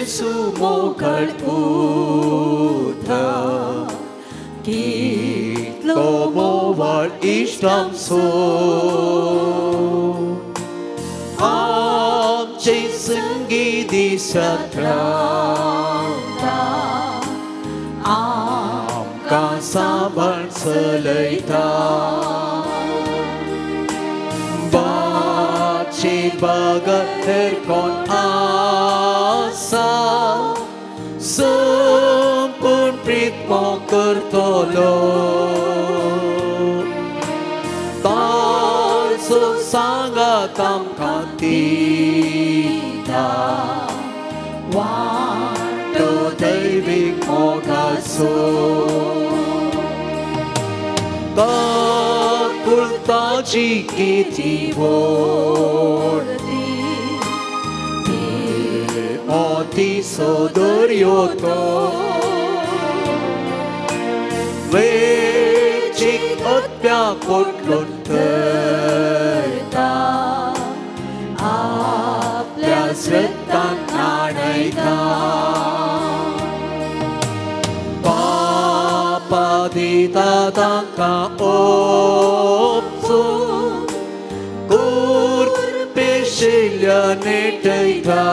जेसू मोगळ उतरां कितलो मोवाळ इश्ट आमचो आमचे संगी दिसत रावता आमकां सांबाळ चलयता बाचे बगर कोण आसा संपूर्ण प्रीत करतलो ताचो सांगात आमकां दिता वाटो दैवीक मोगाचो काकुळताची किती व्हडली मोतीचो दर्यो तो वेचीक अत्प्या पोटलून थरता आपल्या श्रद्धान न्हाणयता पापा दिता तांकां ओपसून कुर्पेशिल्ल्या नेटयता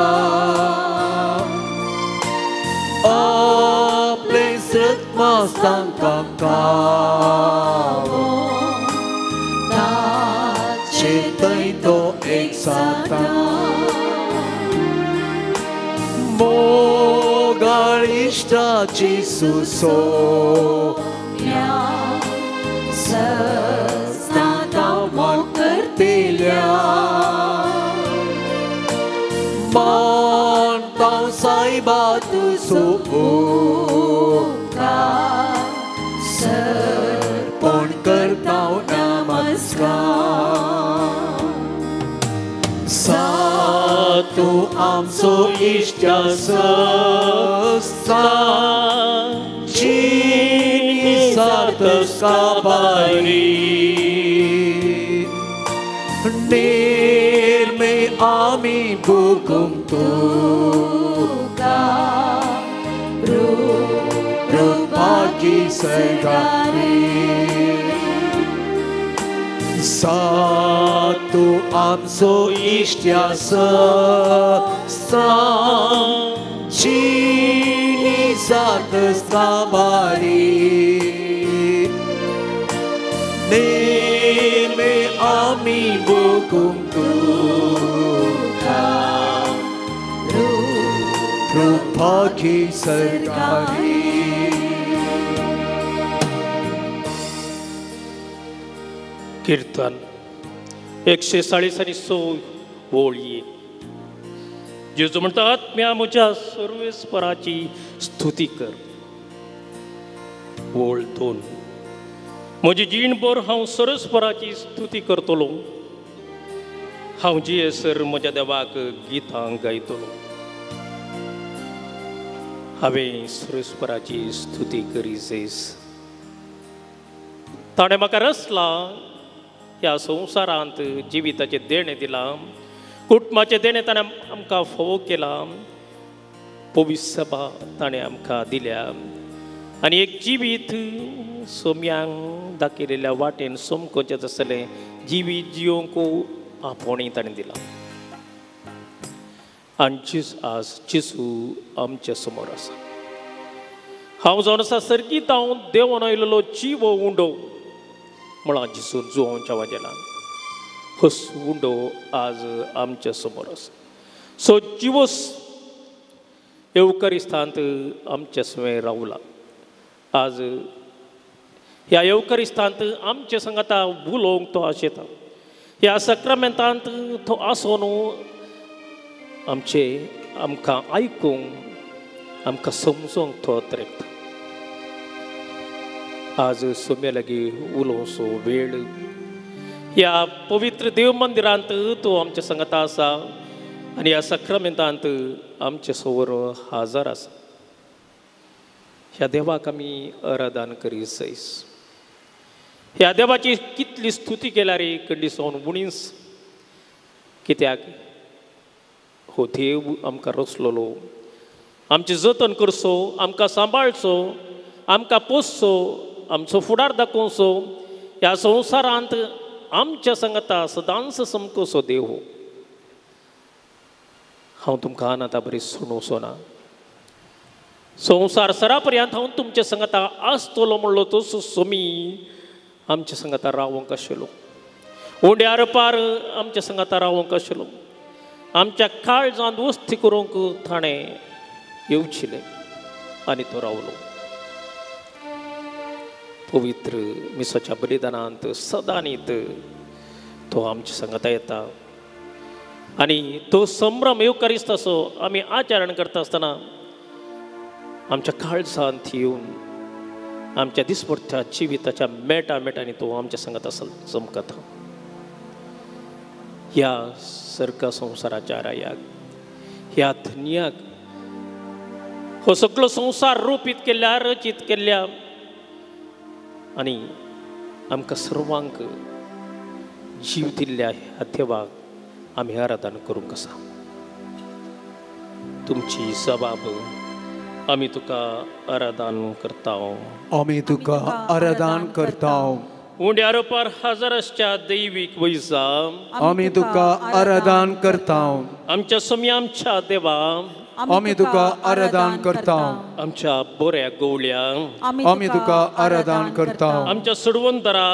आपले श्रद्धास तांकां कावो ताचे थंय तो एक जाता मोगाळ इश्टाची सुसोम्या सस्ता मोग करतेल्या मानता सायबा तुजो उपकार सर्पण करता नमस्कार सातू आमचो इश्ट सस्ता चिनी सात काबारी निर्मे आमी भुगूंक तुका रुपाकी सरकारी सातू आमचो इश्ट सस्ता चिनी सात काबारी नेमे आमी भुगूंक तुका रुपाकी सरकारी. कीर्तन 140 आणि 100 ओळी. जेजू म्हणता आत्म्या म्हज्या सर्वेस्पराची स्तुती कर. ओळ 2. म्हजी जीणभर हांव सर्वेस्पराची स्तुती करतलो, हांव जियेसर म्हज्या देवाक गितां गायतलो. हांवें सर्वेस्पराची स्तुती करी जैस ताणें म्हाका रचला ह्या संवसारांत जिविताचें देणें दिलां, कुटुंबाचें देणें ताणें आमकां फावो केलां, पवित्र सभा ताणें आमकां दिल्या आनी एक जिवीत सोम्यांक दाखयलेल्या वाटेन सोमकोचें आसलें जिवीत जियोंक आपोवणें ताणें दिलां. आनी आज जेजू आमच्या समोर आसा. हांव जावन आसा सर्गीत हांव देंवन आयलेलो जिवो उंडो म्हळां जेजून जुवांच्या वाजेलान हो उंडो आज आमच्या समोर आसा. सो जिवोस येवकरिस्तांत आमच्या सवें रावला. आज ह्या येवकरिस्तांत आमच्या संगाता उलोवंक तो आशेता. ह्या सक्रामेंतांत तो आसोन आमचे आमकां आयकूंक आमकां समजोंक तो तरेकता. आज सोम्या लागीं उलोवचो वेळ ह्या पवित्र देव मंदिरांत तो आमच्या संगाता आसा आनी ह्या सक्रामेंतांत आमचे समोर हाजर आसा. ह्या देवाक आमी आराधन करी सैस. ह्या देवाची कितली स्तुती केल्यार कंडिसोन उणीच, कित्याक हो देव आमकां रचलोलो आमचें जतन करचो, आमकां सांबाळचो, आमकां पोसचो, आमचो फुडार दाखोवचो, ह्या संवसारांत आमच्या सांगाता सदांच समकोसो देव. हांव तुमकां आतां बरी सुणोवचो ना. संवसार सरा पर्यंत हांव तुमच्या सांगाता आसतलो म्हणलो तो सोमी आमच्या सांगाता रावंक आशिल्लो. उंड्यार पार आमच्या सांगाता रावंक आशिल्लो. आमच्या काळजांत वस्ती करूंक ताणें येवचिलें आनी तो रावलो. पवित्र मिसाच्या बलिदानांत सदांनीत तो आमच्या सांगाता येता आनी तो संभ्रम येवकारिस्त असो आमी आचरण करता आसतना आमच्या काळजांत येवन आमच्या दिसपट्ट्या जिविताच्या मेटा मेटांनी तो आमच्या सांगाता चमकता. ह्या सर्ग संवसाराच्या रायाक, ह्या धन्याक, हो सगळो संवसार रुपीत केल्ल्या, रचीत केल्ल्या आनी आमकां सर्वांक जीव दिल्ल्या ह्या देवाक आमी आराधना करूंक आसा. तुमची जबाब आमी तुका आराधन करता. आमी तुका आराधन करता. उंड्यार पार हजाराच्या दैवीक वैजा आमी तुका आराधन करता. आमच्या सोम्या आमच्या देवा आमी तुका आराधन करता. आमच्या बऱ्या गवळ्या आमी तुका आराधन करता. आमच्या सोडवंतरा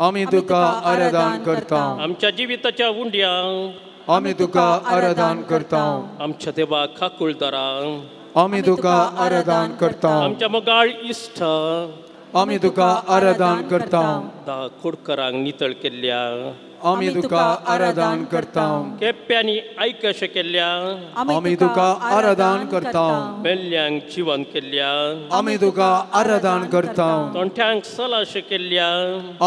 आमी तुका आराधन करता. आमच्या जिविताच्या उंड्या आमी तुका आराधन करता. आमच्या देवा खाकुळदारा आमी तुका आराधन करता. आमच्या मोगाळ इश्ट आमी तुका आराधन करता. दा खोडकरांक नितळ केल्ल्या आमी तुका आराधन करता. केप्यांनी आयकशें केल्ल्या आमी तुका आराधन करता. मेल्ल्यांक जिवन केल्ल्या आमी तुका आराधन करता. तोंठ्यांक सलाशें केल्ल्या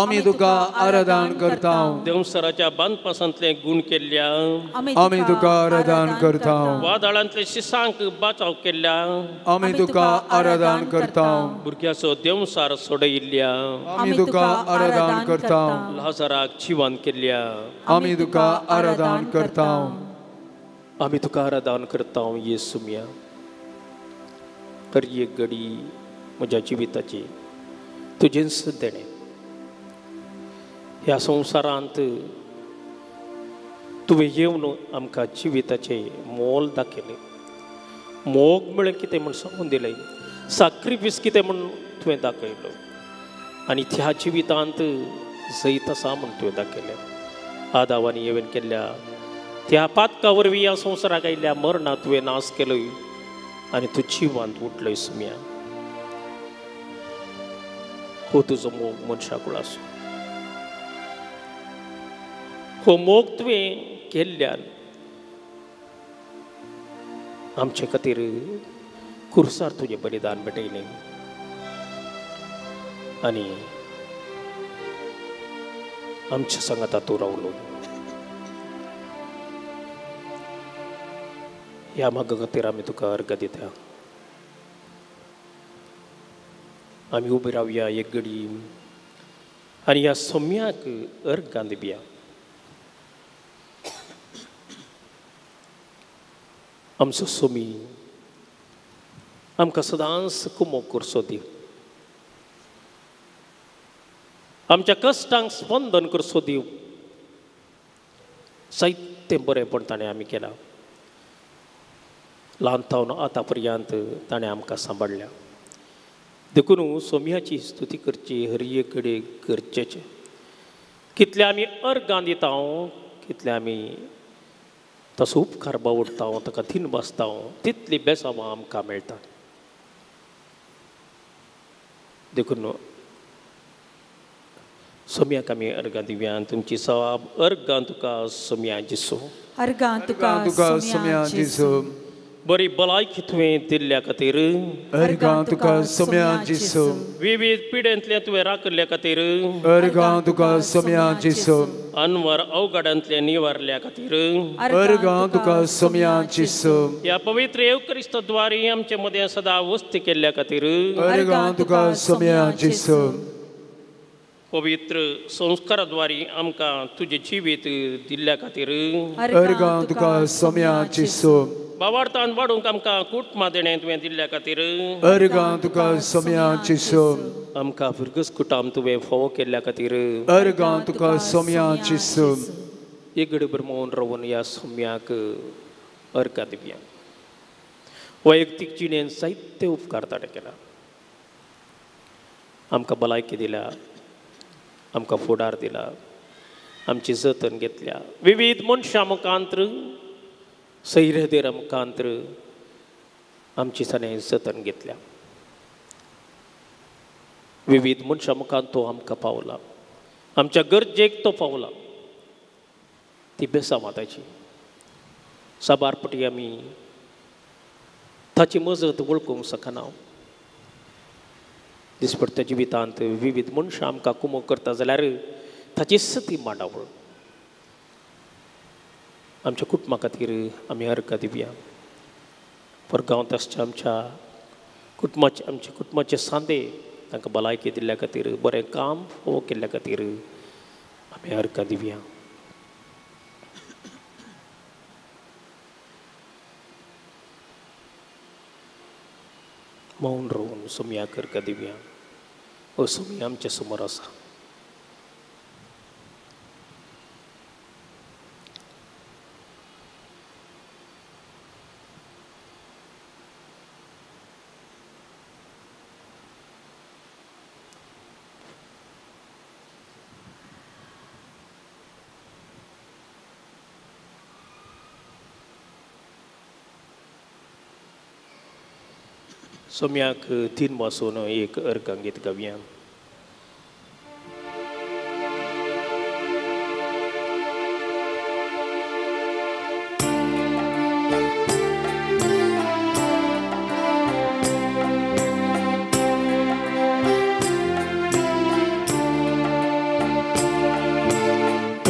आमी तुका आराधन करता. देवसराच्या बांदपासांतले गूण केल्ल्या आमी तुका आराधन करता. वादळांतले शिसांक बाचाव केल्ल्या आमी तुका आराधन करता. भुरग्याचो देवसार सोडयिल्ल्या आमी तुका आराधन करता. लाजराक जिवन केल्ल्या आमी तुका आराधन करता. आमी तुका आराधन करता येसुम्या. हर एक घडी म्हज्या जिविताची तुजेंच देणें. ह्या संवसारांत तुवें येवन आमकां जिविताचें मोल दाखयलें. मोग म्हळ्यार कितें म्हूण सांगून दिलें, साक्रिफीस कितें म्हूण तुवें दाखयलो आनी त्या जिवितांत जैत आसा म्हूण तुवें दाखयलें. आदाव आनी येवन केल्ल्या त्या पातका वरवीं ह्या संवसाराक आयिल्ल्या मरणां तुवें नाश केलो आनी तूं जिवांत उठलोय सुम्या. हो तुजो मोग मनशाकूळ आसूं. हो मोग तुवें केल्ल्यान आमचे खातीर कुर्सार तुजें बलिदान भेटयलें आनी आमच्या सांगाता तूं रावलो. ह्या मागा खातीर आमी तुका अर्घ दिता. आमी उबी रावया एक घडी आनी ह्या सोम्याक अर्घां दिवया. आमचो सोमी आमकां सदांच कुमोक करचो दी, आमच्या कश्टांक स्पंदन करचो दिव. जायतें बरेंपण ताणें आमी केलां. ल्हान थावन आतां पर्यंत ताणें आमकां सांबाळ्ळ्या. देखून सोम्याची स्तुती करची हर एक कडेन गरजेचें. कितले आमी अर्गां दिता, कितले आमी तसो उपकार बावडटा, ताका दिन बसता, तितली बेसांवां आमकां मेळटा. देखून सोम्याक आमी अर्गां दिवया. तुमची सवाब अर्गां तुका सोम्या जिसो. अर्गां तुका सोम्या जिसो. बरी भलायकी तुवें दिल्ल्या खातीर अर्गां तुका सोम्या जिसो. विविध पिडेंतलें तुवें राखिल्ल्या खातीर अर्गां तुका सोम्या जिसो. अनवर अवघडांतलें निवारल्या खातीर अर्गां तुका सोम्या जिसो. ह्या पवित्र येवक्रिस्त द्वारी आमचे मदें सदां वस्ती केल्ल्या खातीर अर्गां तुका सोम्या जिसो. पवित्र संस्कारा द्वारे आमकां तुजें जिवीत दिल्ल्या खातीर अर्गां तुका सोम्या जेसू बावार्थान वाडूंक आमकां कुटुंबां देणें तुवें दिल्ल्या खातीर अर्गां तुका सोम्या जेसू आमकां भुरगस कुटाम तुवें फावो केल्ल्या खातीर अर्गां तुका सोम्या जेसू एक गडबर मौन रावन ह्या सोम्याक अर्गां दिवया. वैयक्तीक जिणेन जायते उपकार ताणें केला. आमकां भलायकी दिल्या, आमकां फुडार दिला, आमची जतन घेतल्या. विविध मनशां मुखांत्र सैरदेरा मुखांत्र आमची ताणें जतन घेतल्या. विविध मनशां मुखान तो आमकां पावला, आमच्या गरजेक तो पावला. ती बेसांव ताची साबार पटी आमी ताची मजत वळखूंक शकना. दिसपट्ट्या जिवितांत विविध मनशां आमकां कुमो करता जाल्यार ताची सती मांडावळ आमच्या कुटुंबा खातीर आमी अर्गां दिवया. परगांवांत आसच्या आमच्या कुटुंबाचे आमच्या कुटुंबाचे सांदे तांकां भलायकी दिल्ल्या खातीर, बरें काम फावो केल्ल्या खातीर आमी अर्गां दिवया. मौन रावन सोम्याक अर्गां दिवया. हो सोम्या आमच्या समोर आसा. सोम्याक तीन वासून एक अर्गां गीत गावया.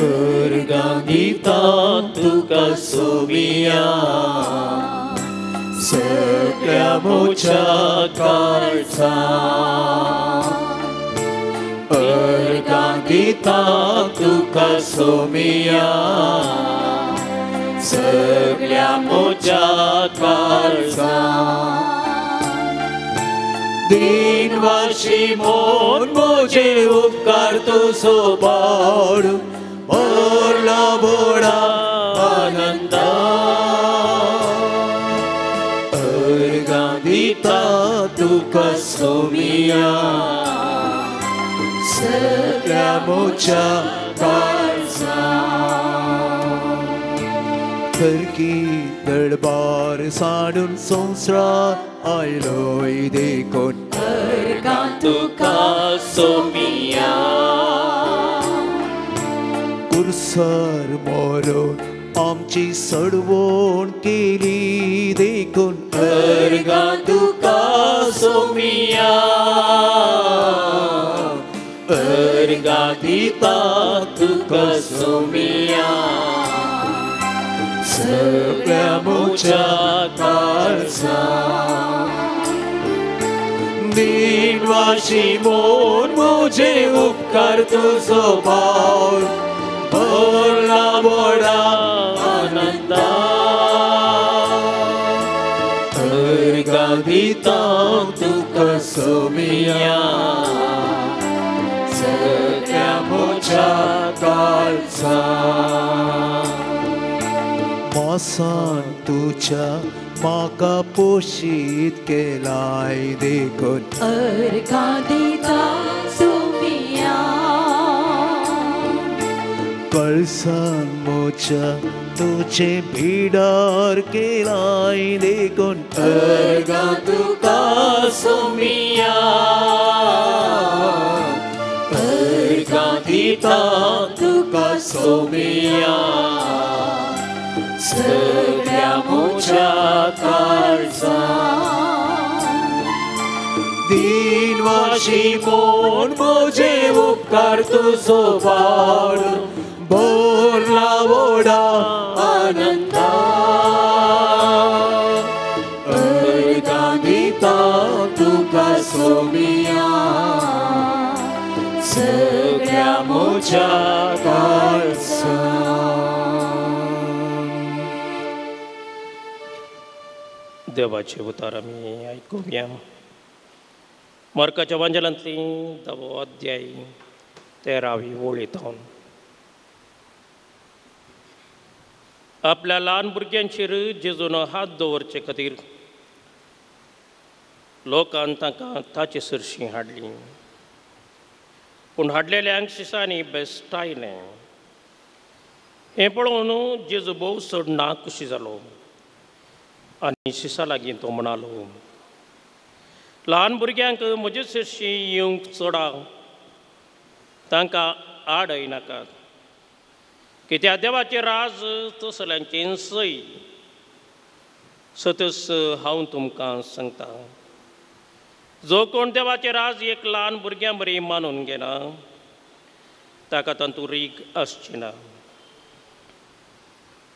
अर्गां दिता तुका सोम्या सगळ्या म्हज्या काळजा. अर्गां दिता तुका सोम्या सगळ्या म्हज्या काळजा. दिनवाशी म्हूण म्हजे उपकार तुजो पाड भरला व्हडा आनंदा. अर्गां दिता तुका सोम्या सगळ्या म्हज्या काळजा. थर्की दरबार साडून संवसार आयलोय देखून अर्गां तुका सोम्या कुर्सर मरोन आमची सडवण केली देखून अर्गां तुका सोम्या अर्गां दिता तुका सोम्या सगळ्या म्हज्या काळजा. दिनवाशी म्हूण म्हजे उपकार तुजो पावल भरला व्हडा आनंदा. अर्गां दिता तुका सोम्या सगळ्या म्हज्या काळजा. मासान तुज्या म्हाका पोशीत केलाय देखून अर्गां दिता सोम्या कळसान म्हज्या तुजें भिडार केलाय देखून अर्गां तुका सोम्या अर्गां दिता तुका सोम्या सगळ्या म्हज्या काळजा. दिनवाशी म्हूण म्हजे उपकार तुजो पाड भरला व्हडा आनंदा. अर्गां दिता तुका सोम्या सगळ्या म्हज्या काळजान. देवाचे उतार आमी आयकुया. मार्काच्या वांजेलांतली 10वो अध्याय 13वी ओळींतून. आपल्या ल्हान भुरग्यांचेर जेजून हात दवरचे खातीर लोकान तांकां ताचे सरशीं हाडली, पूण हाडलेल्यांक शिसांनी बेस्टायलें. हें पळोवन जेजू भोव चड नाखुशी जालो आनी शिसा लागीं तो म्हणालो, ल्हान भुरग्यांक म्हजे सरशीं येवंक चडा, तांकां आडय नाकात, कित्याक देवाचें राज तसल्यांचें सय. सतस हांव तुमकां सांगता, जो कोण देवाचें राज एक ल्हान भुरग्यां बरी मानून घेना ताका तातूंत रीग आसची ना.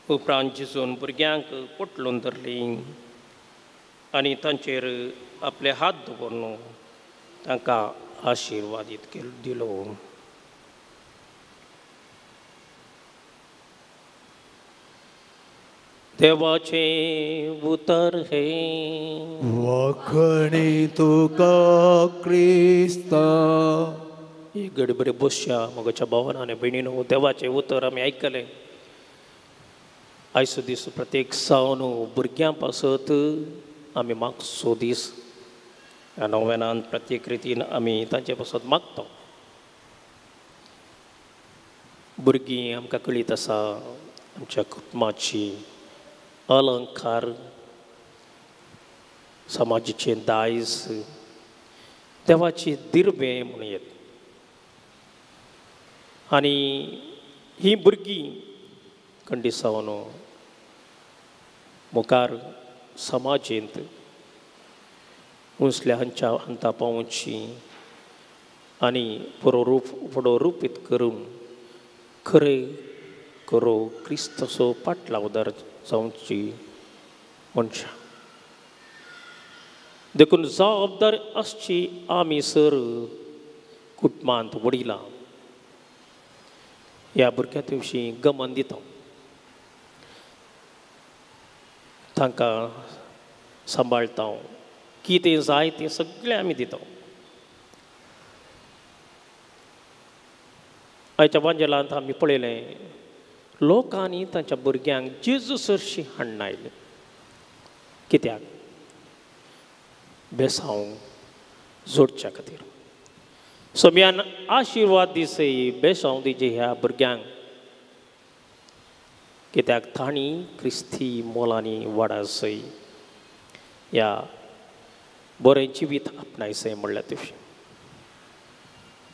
उपरांत जेजून भुरग्यांक पोटलून धरलीं आनी तांचेर आपले हात दवरून तांकां आशिर्वादीत दिलो. देवाचें उतर हें. वाखणी तुका क्रिस्ता. एक घडी बरें बसया म्हज्या भावान आनी भयणीनो, देवाचें उतर आमी आयकलें. आयचो दीस प्रत्येक सावन भुरग्यां पासत आमी मागचो दीस. ह्या नोवेनान प्रत्येक रितीन आमी तांचे पासत मागता. भुरगीं आमकां कळीत आसा आमच्या कुटुंबाची अलंकार, समाजाचें दायज, देवाची दिर्बें म्हणूं येत. आनी हीं भुरगीं कंडिसावन मुखार समाजेंत उंचल्या हांच्या हंता पावोवची आनी पुरोरूपीत करून खरें करो क्रिस्ताचो पाटलावदार जावची मनशां. देखून जबाबदार आसची आमी सर कुटुंबांत वडिलां ह्या भुरग्यां विशीं गमन दिता, तांकां सांबाळटा, कितें जाय तें सगळें आमी दिता. आयच्या वांजेलांत आमी पळयलें लोकांनी तांच्या भुरग्यांक जेजू सरशीं हाडून आयलें. कित्याक? बेसांव जोडच्या खातीर. सोम्यान आशिर्वाद दिसय बेसांव दिजे ह्या भुरग्यांक, कित्याक तांणी क्रिस्ती मोलांनी वाडासय ह्या बरें जिवीत आपणायसय म्हणल्यार दिवशी.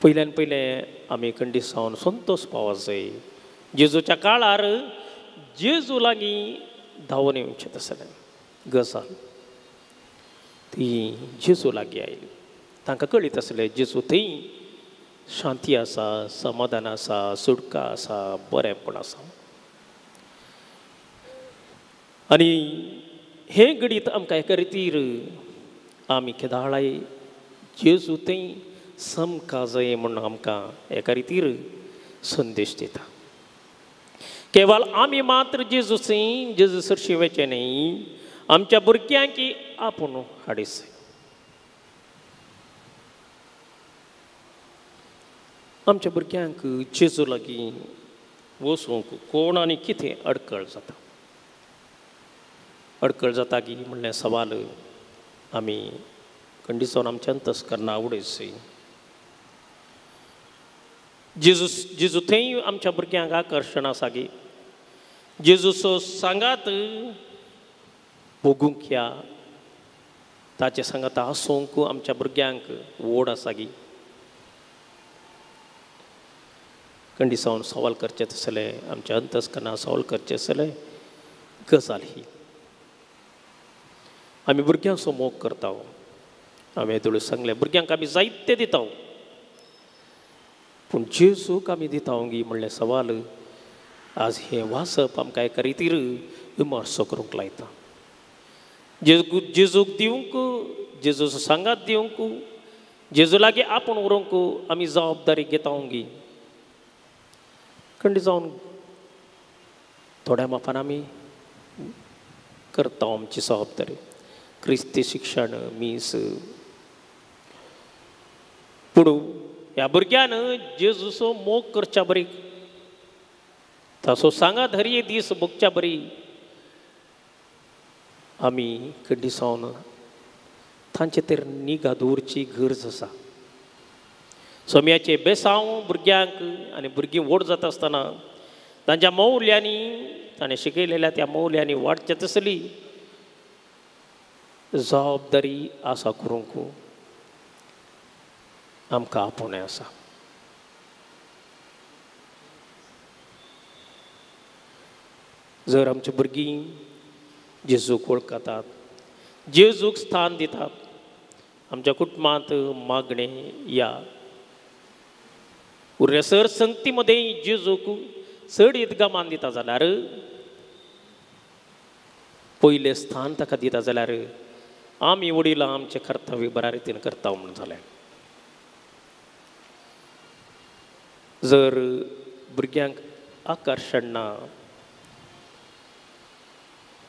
पयल्यान पयलें आमी कंडिसावन संतोश पावसय. जेजूच्या काळार जेजू लागीं धांवून येवचें तसलें गजाल ती जेजू लागीं आयली. तांकां कळीत आसलें जेजू थंय शांती आसा, समाधान आसा, सुटका आसा, बरेंपण आसा. आनी हें घडीत आमकां एका रितीर आमी केदाळाय जेजू थंय समका जाय म्हूण आमकां एका रितीर संदेश दिता. केवळ आमी मात्र जेजू थंय जेजू सरशीं वचचें न्हय, आमच्या भुरग्यांकी आपूण हाडीस. आमच्या भुरग्यांक जेजू लागीं वचूंक कोण आनी कितें अडकळ जाता, अडकळ जाता की म्हणलें सवाल आमी कंडिसन आमच्या अंतस्करणा उडयसी. जेजू थंय आमच्या भुरग्यांक आकर्शण आसा की जेजूचो सांगात भोगूंक या ताचे सांगात आसूंक आमच्या भुरग्यांक ओड आसा की कंडिसावन सवाल करचें तसलें आमच्या अंतस्करणा सवाल करचें आसलें गजाल ही. आमी भुरग्यांचो मोग करता. हांवें येदोळ सांगलें भुरग्यांक आमी जायते दिता, पूण जेजूक आमी दिता गी म्हणलें सवाल आज हें वाचप आमकां एका रितीर विमर्सो करूंक लायता. जेजूक दिवंक, जेजूचो सांगात दिवंक जेजू लागीं आपूण उरोंक आमी जबाबदारी घेता गी खंडी जावन थोड्या मापान आमी करता आमची जबाबदारी. क्रिस्ती शिक्षण मीस पूण ह्या भुरग्यान जेजूचो मोग करच्या बरी, ताचो सांगात हर दीस भोगच्या बरी आमी खंडी जावन तांचे तर निगा दवरची गरज आसा. सोम्याचे बेसांव भुरग्यांक आनी भुरगीं व्हड जाता आसतना तांच्या मौल्यांनी ताणें शिकयलेल्या त्या मौल्यांनी वाडचे तसली जबाबदारी आसा करूंक आमकां आपोवणें आसा. जर आमची भुरगीं जेजूक वळखतात, जेजूक स्थान दितात, आमच्या कुटुंबांत मागणें या उरल्या सर संगती मदें जेजूक चड इदगामान दिता जाल्यार, पयलें स्थान ताका दिता जाल्यार आमी वडिलां आमचें कर्तव्य बऱ्या रितीन करता म्हूण जालें. जर भुरग्यांक आकर्शण ना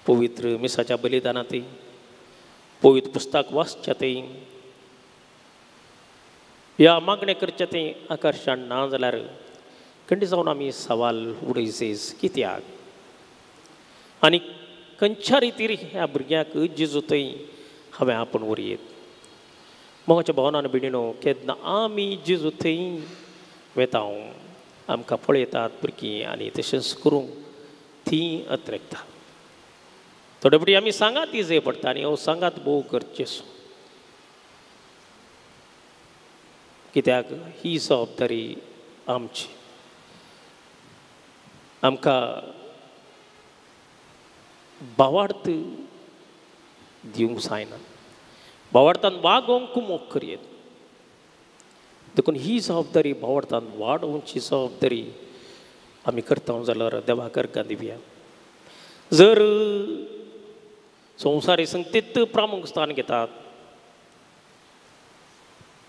पवित्र मिसाच्या बलिदानांतय, पवित्र पुस्तक वाचच्यातय या मागणें करचें तें आकर्शण ना जाल्यार खंडी जावन आमी सवाल उडयसेस कित्याक आनी खंयच्या रितीर ह्या भुरग्यांक जेजू थंय हांवें आपूण व्हरयेत. मोगाच्या भावनान भयणीनो, केन्ना आमी जेजू थंय वेता आमकां पळयतात भुरगीं आनी तशेंच करूंक ती अत्रेकता. थोडे फावटी आमी सांगात ती जाय पडटा आनी हो सांगात भोव गरजेचो, कित्याक ही जबाबदारी आमची. आमकां भावार्थ दिवंक जायना, भावार्थान वागोवंक मोग करयेत. देखून ही जबाबदारी भावार्थान वाडोवची जबाबदारी आमी करता जाल्यार देवाक अर्गां दिवया. जर संवसारी संगतीत प्रामुख स्थान घेतात,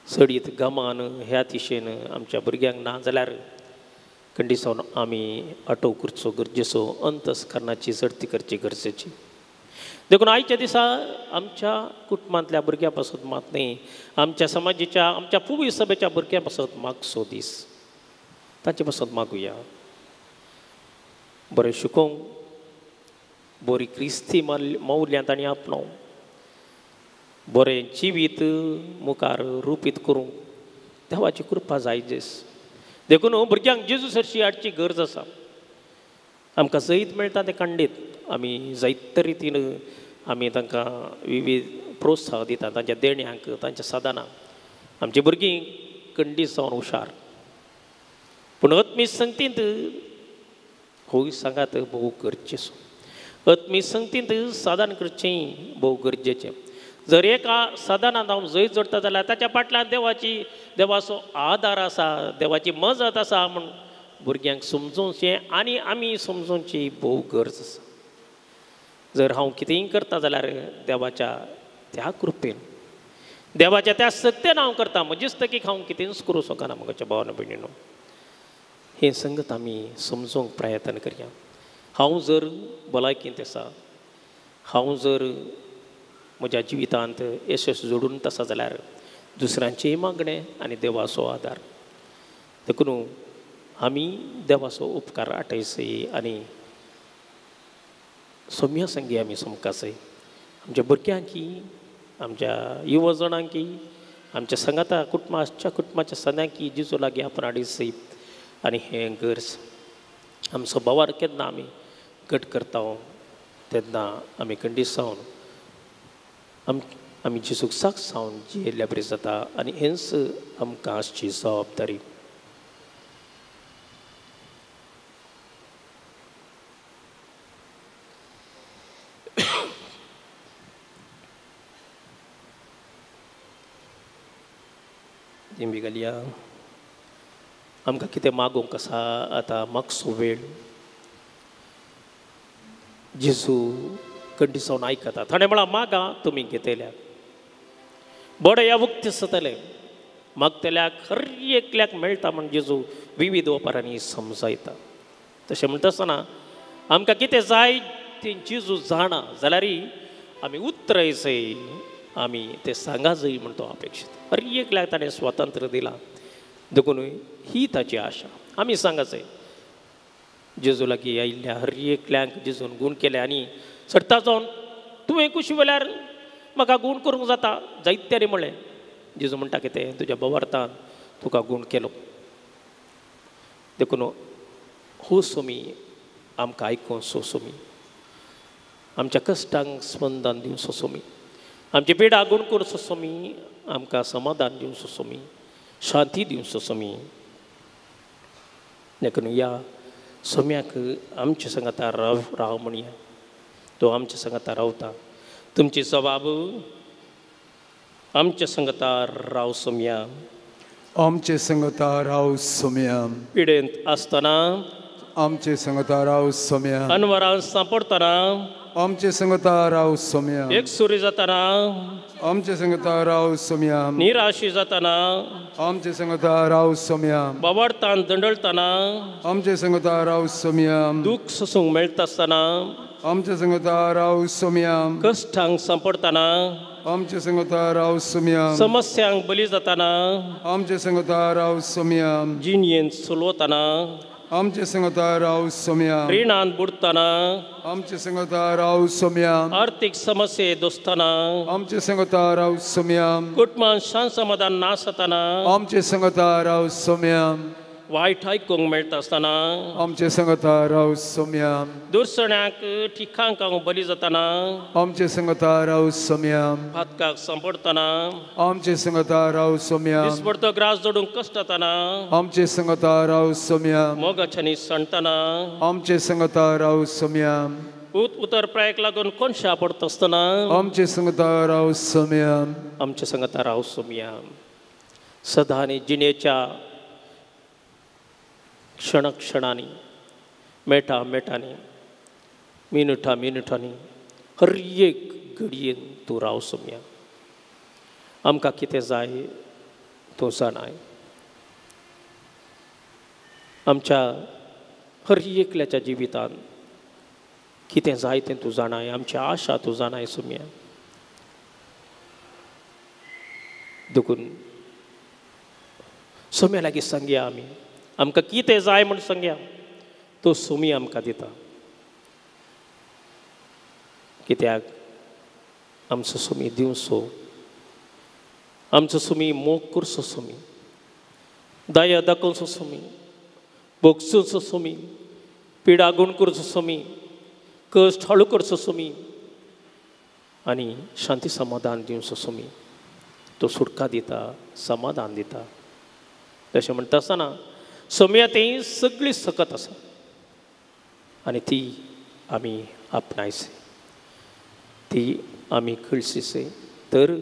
सडीत गमान ह्या दिशेन आमच्या भुरग्यांक ना जाल्यार खंडी जावन आमी आटोव करचो गरजेचो, अंतस्करणाची चडती करची गरजेची. देखून आयच्या दिसा आमच्या कुटुंबांतल्या भुरग्यां पासत मात न्ही, आमच्या समाजाच्या आमच्या पुवी सभेच्या भुरग्यां पासत मागचो दीस, तांचे पासत मागुया बरें शिकोवंक, बरी क्रिस्ती मौल्यां तांणी आपणोवंक, बरें जिवीत मुखार रुपीत करूंक देवाची कृपा जाय जेस. देखून भुरग्यांक जेजू सरशी हाडची गरज आसा. आमकां जैत मेळटा तें खंडीत आमी जायते रितीन आमी तांकां विविध प्रोत्साह दिता, तांच्या देण्यांक, तांच्या साधनांक. आमची भुरगीं खंडीत जावन हुशार, पूण आत्मीक संगतींत होय सांगात भोव गरजेचो. आत्मीक संगतींत साधन करचें भोव गरजेचें. जर एका साधनांत हांव जैत जोडटा जाल्यार ताच्या फाटल्यान देवाची देवाचो आदार आसा, देवाची मजत आसा म्हूण भुरग्यांक समजोवचें आनी आमी समजोवची भोव गरज आसा. जर हांव कितेंय करता जाल्यार देवाच्या त्या कृपेन, देवाच्या त्या सत्तेन हांव करता, म्हजेच तकीक हांव कितेंच करूं शकना. म्हज्या भावान भयणीनो, हें संगत आमी समजोवंक प्रयत्न करया. हांव जर भलायकेंत आसा, हांव जर म्हज्या जिवितांत यशस जोडून आसा जाल्यार दुसऱ्यांचेय मागणें आनी देवाचो आदार. देखून आमी देवाचो उपकार आठयसय आनी सोम्या संगी आमी समकासय. आमच्या भुरग्यांकी, आमच्या युवजणांकी, आमच्या सांगाता कुटुंबाच्या कुटुंबाच्या सद्यांकी जेजू लागीं आपण हाडयसय. आनी हें गरज आमचो भावार केन्ना आमी घट करता तेन्ना आमी खंडीत जावन आमी जेजूक साक्ष जावन जियेल्ल्या बरी जाता आनी हेंच आमकां आसची जबाबदारी. दिंबी घालया. आमकां कितें मागूंक आसा आतां मागचो वेळ. जेजू कंठी जावन आयकता. ताणें म्हळां मागा तुमी घेतल्या, बोडे ह्या उक्ते जातले. मागतल्याक हर एकल्याक मेळटा म्हण जेजू विविध ओपारांनी समजायता. तशें म्हणटा आसतना आमकां कितें जाय तें जेजू जाणा जाल्यार आमी उतराय जाय, आमी तें सांगा जाय म्हण तो अपेक्षीत. हर एकल्याक ताणें स्वातंत्र्य दिलां, देखून ही ताची आशा. आमी सांगा जाय जेजू लागीं आयिल्ल्या हर एकल्याक जेजून गूण केले आनी सडटा जावन तुवें कुशी वेल्यार म्हाका गूण करूंक जाता जायत्यांनी म्हणलें. जेजू म्हणटा कितें, तुज्या बोवार्थान तुका गूण केलो. देखून हो सोमी आमकां आयकून सोसोमी, आमच्या कश्टांक स्पंदन दिवचो सोसोमी, आमची पिडा गूण करून सोसोमी, आमकां समाधान दिवचो सोमी, शांती दिवचो सोमी. देखून ह्या सोम्याक आमच्या सांगाता राव राव म्हणया, तो आमच्या सांगाता रावता. तुमची जबाब आमच्या संगता राव सोम्या, आमचे संगता राव सोम्या. पिडेंत आसतना आमचे संगता राव सोम्या, अनवरान सांपडटना आमचे संगता राव सोम्या, एकसुरी जातना आमचे संगता राव सोम्या, निराशी जातना आमचे संगता राव सोम्या, बावडतान दंडळतना आमचे संगता राव सोम्या, दूख सोसूंक मेळटा आसतना आमचे संगता राव सोम्या, कश्टांक सांपडटना आमचे संगता राव सोम्या, समस्यांक बली जातना आमचे संगता राव सोम्या, जिणयेंत चलवतना आमचे संगता राव सोम्या, रिणान बुडटना आमचे संगता राव सोम्या, आर्थीक समस्ये दोसतना आमचे संगता राव सोम्या, कुटुंबान शांत समाधान नासतना आमचे संगता राव सोम्या, वायट आयकूंक मेळटा आसतना आमचे संगता राव सोम्या, दुसऱ्यांक ठिकांक बली जातना आमचे संगता राव सोम्या, पातकाक सांपडटना आमचे संगता राव सोम्या, दिसपडतो ग्रास जोडूंक कश्ट जातना आमचे संगता राव सोम्या, मोगाच्यानी सणटना आमचे संगता राव सोम्या, उतर प्रायक लागून कोनशा पडटा आसतना आमचे संगता राव सोम्या, आमचे संगता राव सोम्या. सदां आनी जिणेच्या क्षणक्षणांनी, मेटा मेटांनी, मिनुटा मिनुटांनी, हर एक घडयेन तूं राव सोम्या. आमकां कितें जाय तूं जाणाय. आमच्या हर एकल्याच्या जिवितांत कितें जाय तें तूं जाणाय, आमची आशा तूं जाणाय सोम्या. देखून सोम्या लागीं सांगया आमी, आमकां कितें जाय म्हूण सांगया, तो सोमी आमकां दिता. कित्याक आमचो सोमी दिवचो, आमचो सोमी मोग करचो सोमी, दया दाखोवचो सोमी, भोगसुचो सोमी, पिडा गुण करचो सोमी, कश्ट हळू करचो सोमी आनी शांती समाधान दिवचो सोमी. तो सुटका दिता, समाधान दिता. तशें म्हणटा आसतना सोम्या ती सगळी सकत आसा आनी ती आमी आपणायसे, ती आमी कळसीसे तर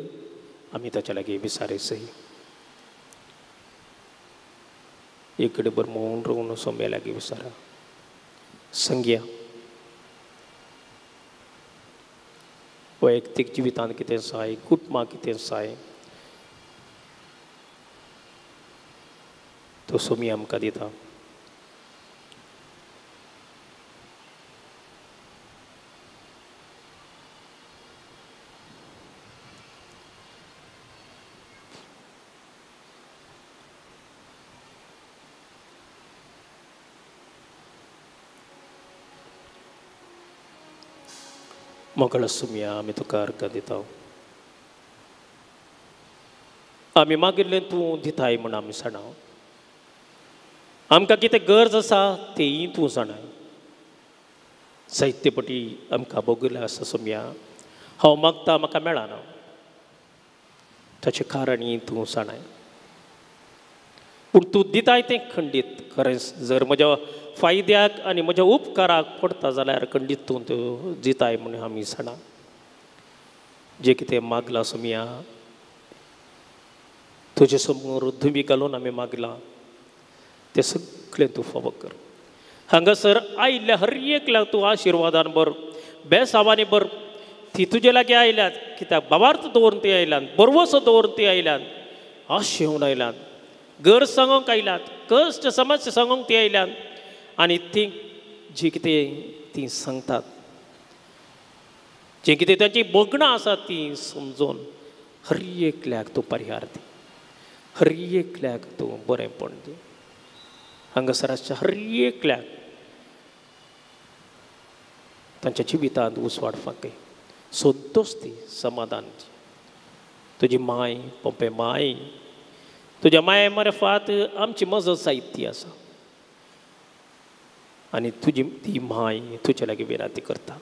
आमी ताच्या लागीं विसारयसे. एक कडे बरें मौन रावन सोम्या लागीं विसारा संग्या. वैयक्तीक जिवितांत कितें जाय, कुटुंबाक कितें जाय तो सोमी आमकां दिता. मोगळ सोमया आमी तुका अर्घ दिता. आमी मागिल्लें तूं दिताय म्हूण आमी जाणा. आमकां कितें गरज आसा तेंय तूं जाणाय. जायते पटी आमकां भोगिल्लें आसा सोमया, हांव मागता म्हाका मेळना, ताचें कारणय तूं जाणाय. पूण तूं दिताय तें खंडीत खरेंच जर म्हज्या फायद्याक आनी म्हज्या उपकाराक पडटा जाल्यार खंडीत तूं त्यो दिताय म्हूण आमी जाणा. जें कितें मागलां सोमया तुजे समोर धुमी घालून आमी मागलां तें सगळें तूं फावो कर. हांगासर आयिल्ल्या हर एकल्याक तूं आशिर्वादान भर, बेसावांनी भर. ती तुजे लागीं आयल्यात कित्याक बाबार्थ दवरून ती आयल्यान, बरवसो दवरून ती आयल्यान. आशेवन आयल्यात, घर सांगूंक आयल्यात, कश्ट समस्या सांगूंक ती आयल्यात आनी ती जी कितें ती सांगतात, जें कितें तांची भोगणां आसात ती समजून हर एकल्याक तूं परिहार दी, हर एकल्याक तूं बरेंपण दी. हांगासर आसच्या हर एकल्याक तांच्या जिवितांत उजवाड फांकय, संतोश दी, समाधान दी. तुजी माय पोंपे माय, तुज्या माये मार्फात आमची मजत जायती आसा आनी तुजी ती माय तुजे लागीं विनंती करता.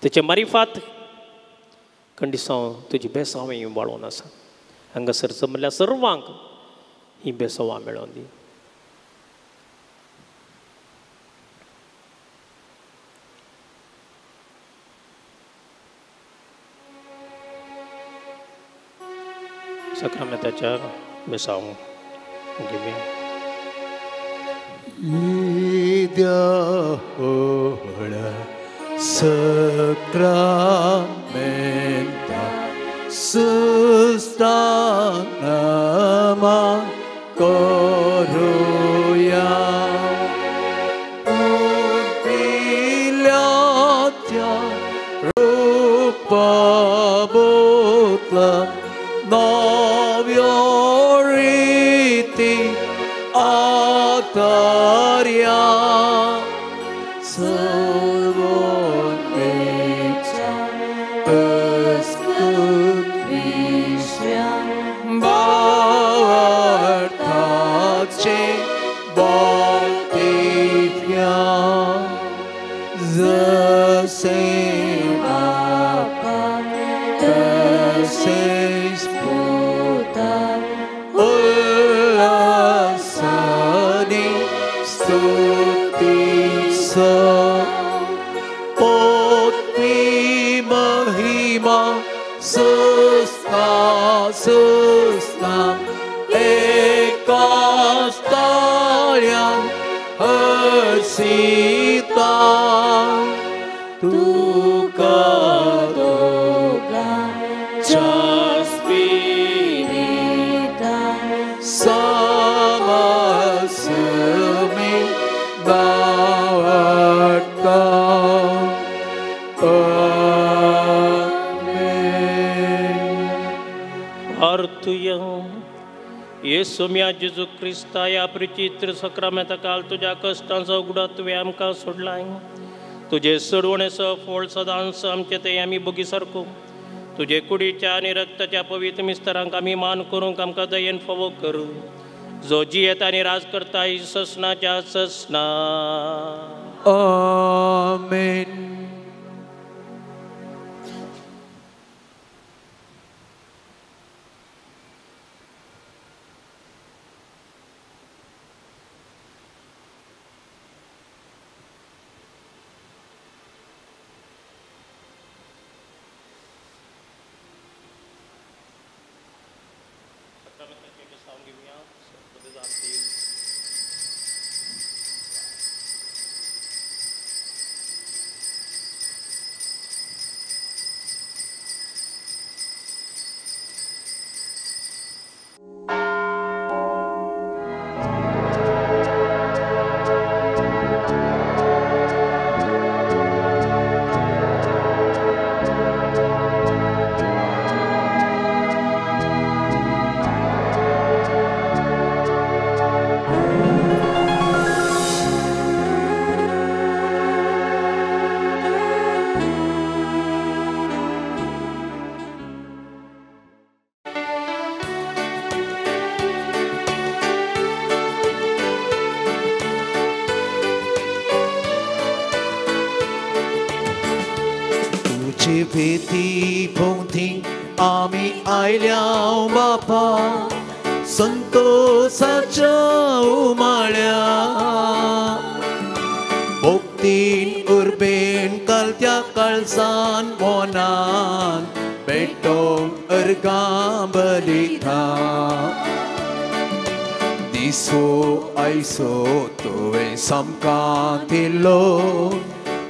तेचे मारिफात कंडिसांव तुजी बेसांव वाळोवन आसा. हांगासर जमल्या सर्वांक ही बेसांवां मेळोवन दी. साक्रामेंताच्या बेसांव घेवया. Sacramenta sustanama koruya Upilatya rupa butla Navyoriti atarya येसुम्या जेजू क्रिस्ता ह्या प्रिचित्र सक्रामेंता काल तुज्या कश्टांचो उगडास तुवें आमकां सोडलाय. तुजे सोडवणेचो फळ सदांच आमचे ते आमी बोगी सारको तुजे कुडीच्या आनी रक्ताच्या पवित्र मिस्तरांक आमी मान करूंक आमकां दयेन फावो करूं, जो जियेता आनी राज करता ससनाच्या ससना. आमेन. भेती भोंवती आमी आयल्या बापा संतोसाच्या उमाळ्या भोक्तीन उर्बेन कालत्या काळसान मोनान भेटोंक अर्गां बलिता दिसो आयसो तुवें सामकां दिलो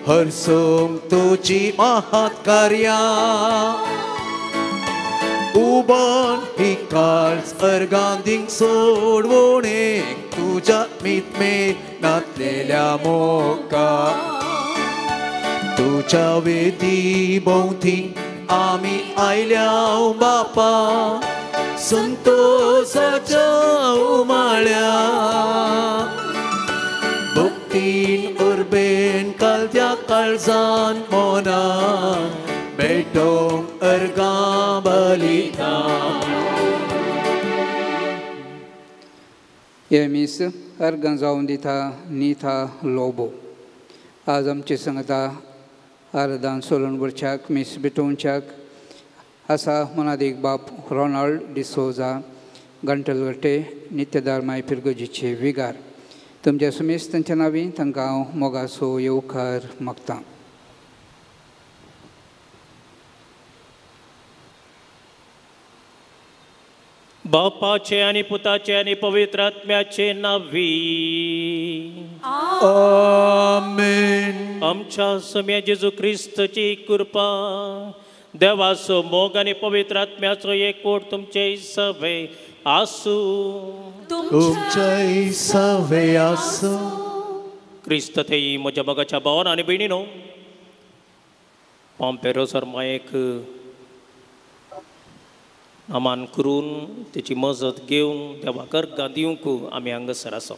हरसोंक तुजी महत्कार्या उबन ही काळज अर्गांदींक सोडवणेक तुज्या मितमे नातलेल्या मोका तुज्या वेदी भोंवती आमी आयल्या बापा संतोसाच्या उमाळ्या भक्तीन उर्बेन कालत्या काळजान मोनान भेटोवंक अर्गां बलिदान. हे मीस अर्गां जावन दिता नीता लोबो. आज आमची संगता आरदान सोलून वरच्याक मीस भेटोवच्याक आसा मनादीक बाप रोनाल्ड डिसोजा गंटलगट्टे नित्यदार माय पिरगोजीचे विगार. तुमच्या सुमेस तांच्या नांवी तांकां हांव मोगाचो येवकार मागतां. बापाचे आनी पुताचे आनी पवित्र आत्म्याचे नांवी आमेन. आमच्या सम्या जेजू क्रिस्तची कृपा, देवाचो मोग आनी पवित्र आत्म्याचो एकवट तुमचे सवे आसूं. तुमचे सवे आसूं. क्रिस्त ते म्हज्या मोगाच्या भावान आनी भयणीनो, पांपेरो सर मायेक अमान करून तेची मजत घेवन देवाक अर्गां दिवंक आमी हांगासर आसा.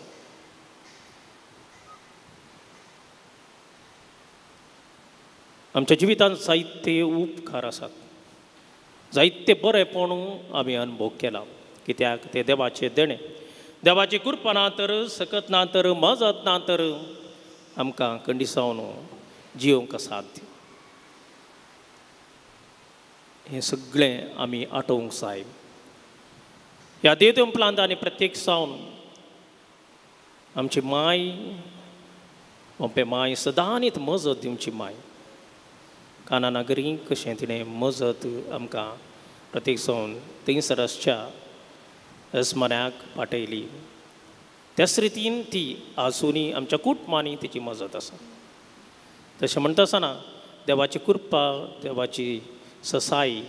आमच्या जिवितांत जायते उपकार आसात, जायते बरेपण आमी अनुभव केला, कित्याक ते देवाचें देणें. देवाची कृपा ना तर, सकत ना तर, मजत ना तर आमकां कंडिसावन जियोंक साध्य. हें सगळें आमी आठोवंक जाय. ह्या देव आनी प्रत्येक सावन आमची माय ओंपे माय सदांच मजत दिवची माय काना नागरी कशें तिणें मजत आमकां प्रत्येक सावन थंयसर आसच्या अजमान्याक पाटयली, त्याच रितीन ती आजुनूय आमच्या कुटुंबांनी तिची मजत आसा. तशें म्हणटा आसतना देवाची कृपा, देवाची ससाई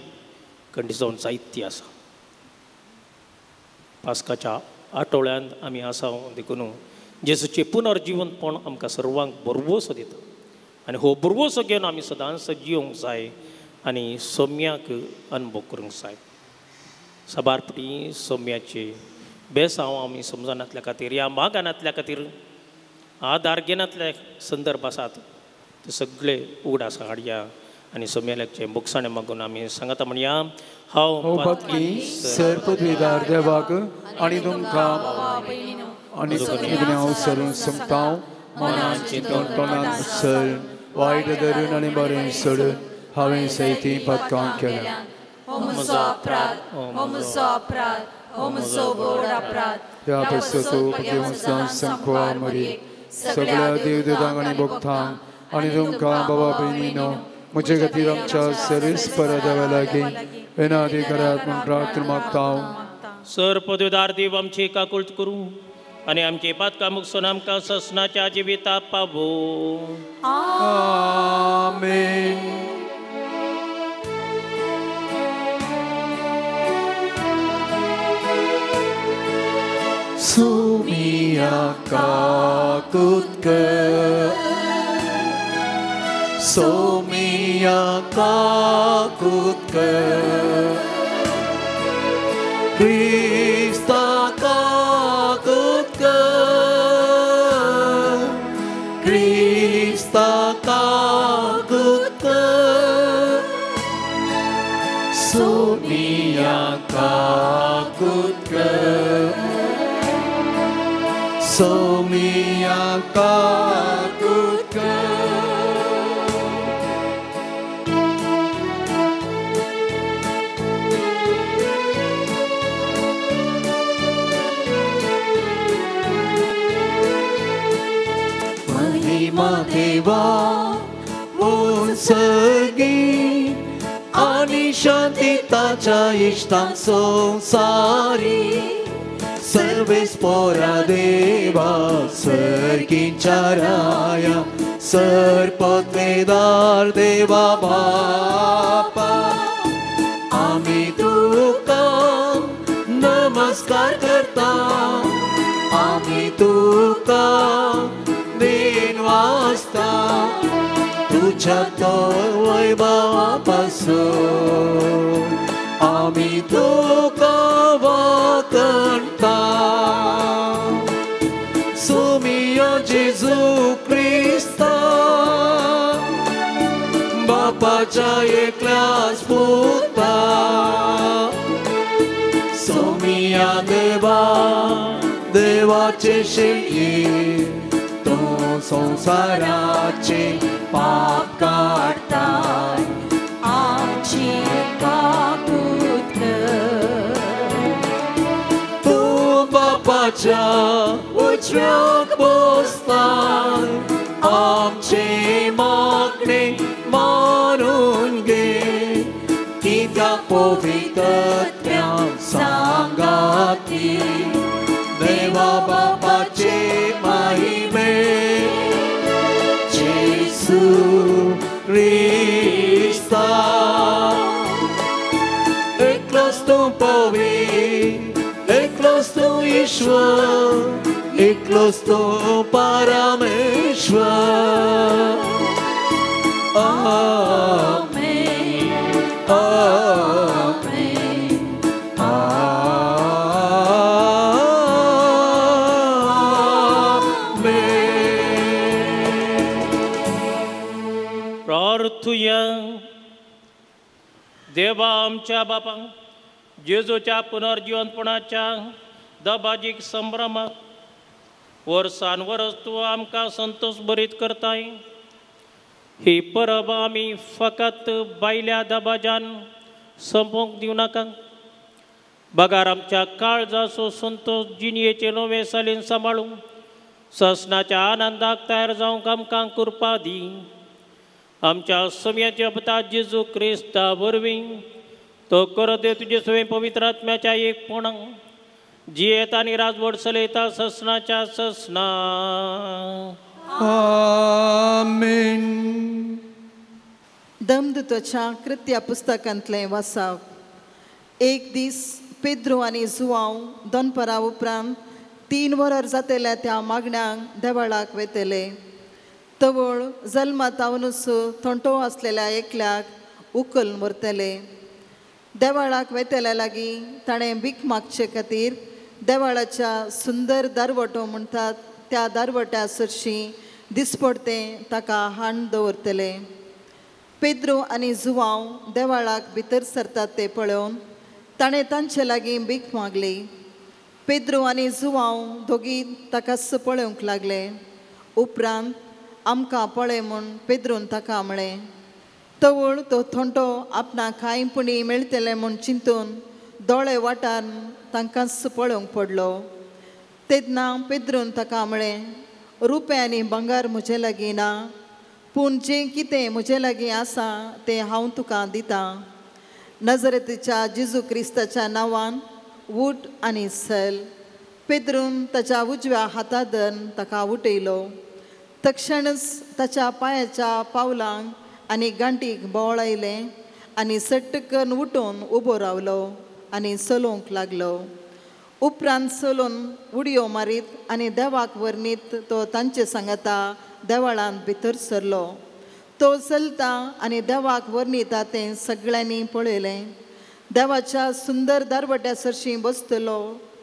कंडिजावन जायती आसा. पास्काच्या आठवड्यांत आमी आसा देखून जेजूचें पुनर्जिवनपण आमकां सर्वांक भरवंसो दिता आनी हो भरवंसो घेवन आमी सदांच जियोंक जाय आनी सोम्याक अनुभव करूंक जाय. साबार पटी सोम्याचे बेसांव आमी समजनातल्या खातीर ह्या मागानातल्या खातीर आदार घेनातले संदर्भ आसात ते सगळे उगडास हाडया आनी सोम्याचे बोगसाणें मागून आमी सांगता म्हणया, हांव भक्ती सर पदवीदार देवाक आनी तुमकां आनी हांव सरून सांगता मनान चिंतून तोंडान सरून वायट धरून आनी बरें सोडून हांवें सैती पदकां केल्या. ह्या पयसो घेवन संकवा मरी सगळ्या देवदूतांक आनी भक्तांक आनी तुमकां बाबा भयणीनो म्हजे खातीर आमच्या सर्वीस परदेवा लागीं विनादी करात म्हूण प्रार्थना मागता. सर पदवीदार देव आमची काकुळट करूं आनी आमची पातकां मुकसून आमकां ससनाच्या जिविता पावो. आमेन. सुमिया काकुत सोमिया काकुत क्रिस्ता काकुत क्रिस्ता काकुत सोमिया काकुत सोमिया काकुत. महिमा देवा उत्सर्गी आनी शांती ताच्या इश्टांक संवसारी सर्वेस पोरा देवा सर्गींच्या राया सरपत्वेदार देवा बापा आमी तुका नमस्कार करता आमी तुका दिन वाजता तुझ्या तो वैभवा पासून आमी तुका वाकणता सुमियो जेजू क्रिस्ता बापाच्या एकल्याच पुता सोमिया देवा देवाचे शेळये तो संवसाराचे पाप काडताय आमची काकूत कर तूं बापाच्या उजव्याक बसताय आमचे मागणे मानून घे कित्याक पवित्रत्या सांगाती देवा बापाचे महिमे जेजू क्रिस्ता एकलोच तूं पवित्र एकलोच तूं ईश्वर एकलोच तूं परमेश्वर. आमेन आमेन आमेन. प्रार्थुया. देवा आमच्या बापा जेजूच्या पुनर्जिवंतपणाच्या दबाजीक संभ्रमाक वर्सान वरस तूं आमकां संतोष भरीत करताय. ही परब आमी फकत बायल्या दबाजान संपोवंक दिवं नाका, बगार आमच्या काळजाचो संतोष जिणयेचे नवे सालीन सांबाळूंक ससनाच्या आनंदाक तयार जावंक आमकां कृपा दी. आमच्या समयाच्या पता जेजू क्रिस्ता वरवीं तो करत दे तुजे स्वयं पवित्र आत्म्याच्या एकपणाक जियेता आनी राजवट चलयता ससनाच्या ससना. आमेन. दमदूताच्या कृत्या पुस्तकांतलें वासाप. एक दीस पेद्रू आनी जुवांव दनपरा उपरांत 3 वरां जातेल्या त्या मागण्यांक देवळाक वेतले. तवळ जल्मातावनूच थोंटो आसलेल्या एकल्याक उखल व्हरतले. देवळाक वेतल्या लागीं ताणें भीक मागचे खातीर देवळाच्या सुंदर दारवटो म्हणटात त्या दारवट्या सरशीं दिसपडतें ताका हाण दवरतले. पेद्रू आनी जुवांव देवळाक भितर सरतात ते पळोवन ताणें तांचे लागीं भीक मागली. पेद्रू आनी जुवांव दोगी ताकाच पळोवंक लागले. उपरांत आमकां पळय म्हूण पेद्रून ताका म्हळें. तवळ तो थोंटो आपणाक कांय पुणी मेळटलें म्हूण चिंतून दोळे वाटान तांकांच पळोवंक पडलो. तेन्ना पेद्रून ताका म्हळें, रुपें आनी भांगर म्हजे लागीं ना, पूण जें कितें म्हजे लागीं आसा तें हांव तुका दितां. नजरेतीच्या जेजू क्रिस्ताच्या नांवान उठ आनी चल. पेद्रून ताच्या उजव्या हाता धरून ताका उठयलो. तक्षणच ताच्या पांयाच्या पावलांक आनी गांठीक बोळ आयलें आनी सट्टकन उठून उबो रावलो आनी चलोवंक लागलो. उपरांत चलून उडयो मारीत आनी देवाक वर्णीत तो तांचे सांगाता देवळांत भितर सरलो. तो चलता आनी देवाक वर्णिता तें सगळ्यांनी पळयलें. देवाच्या सुंदर दारवट्या सरशीं बसतलो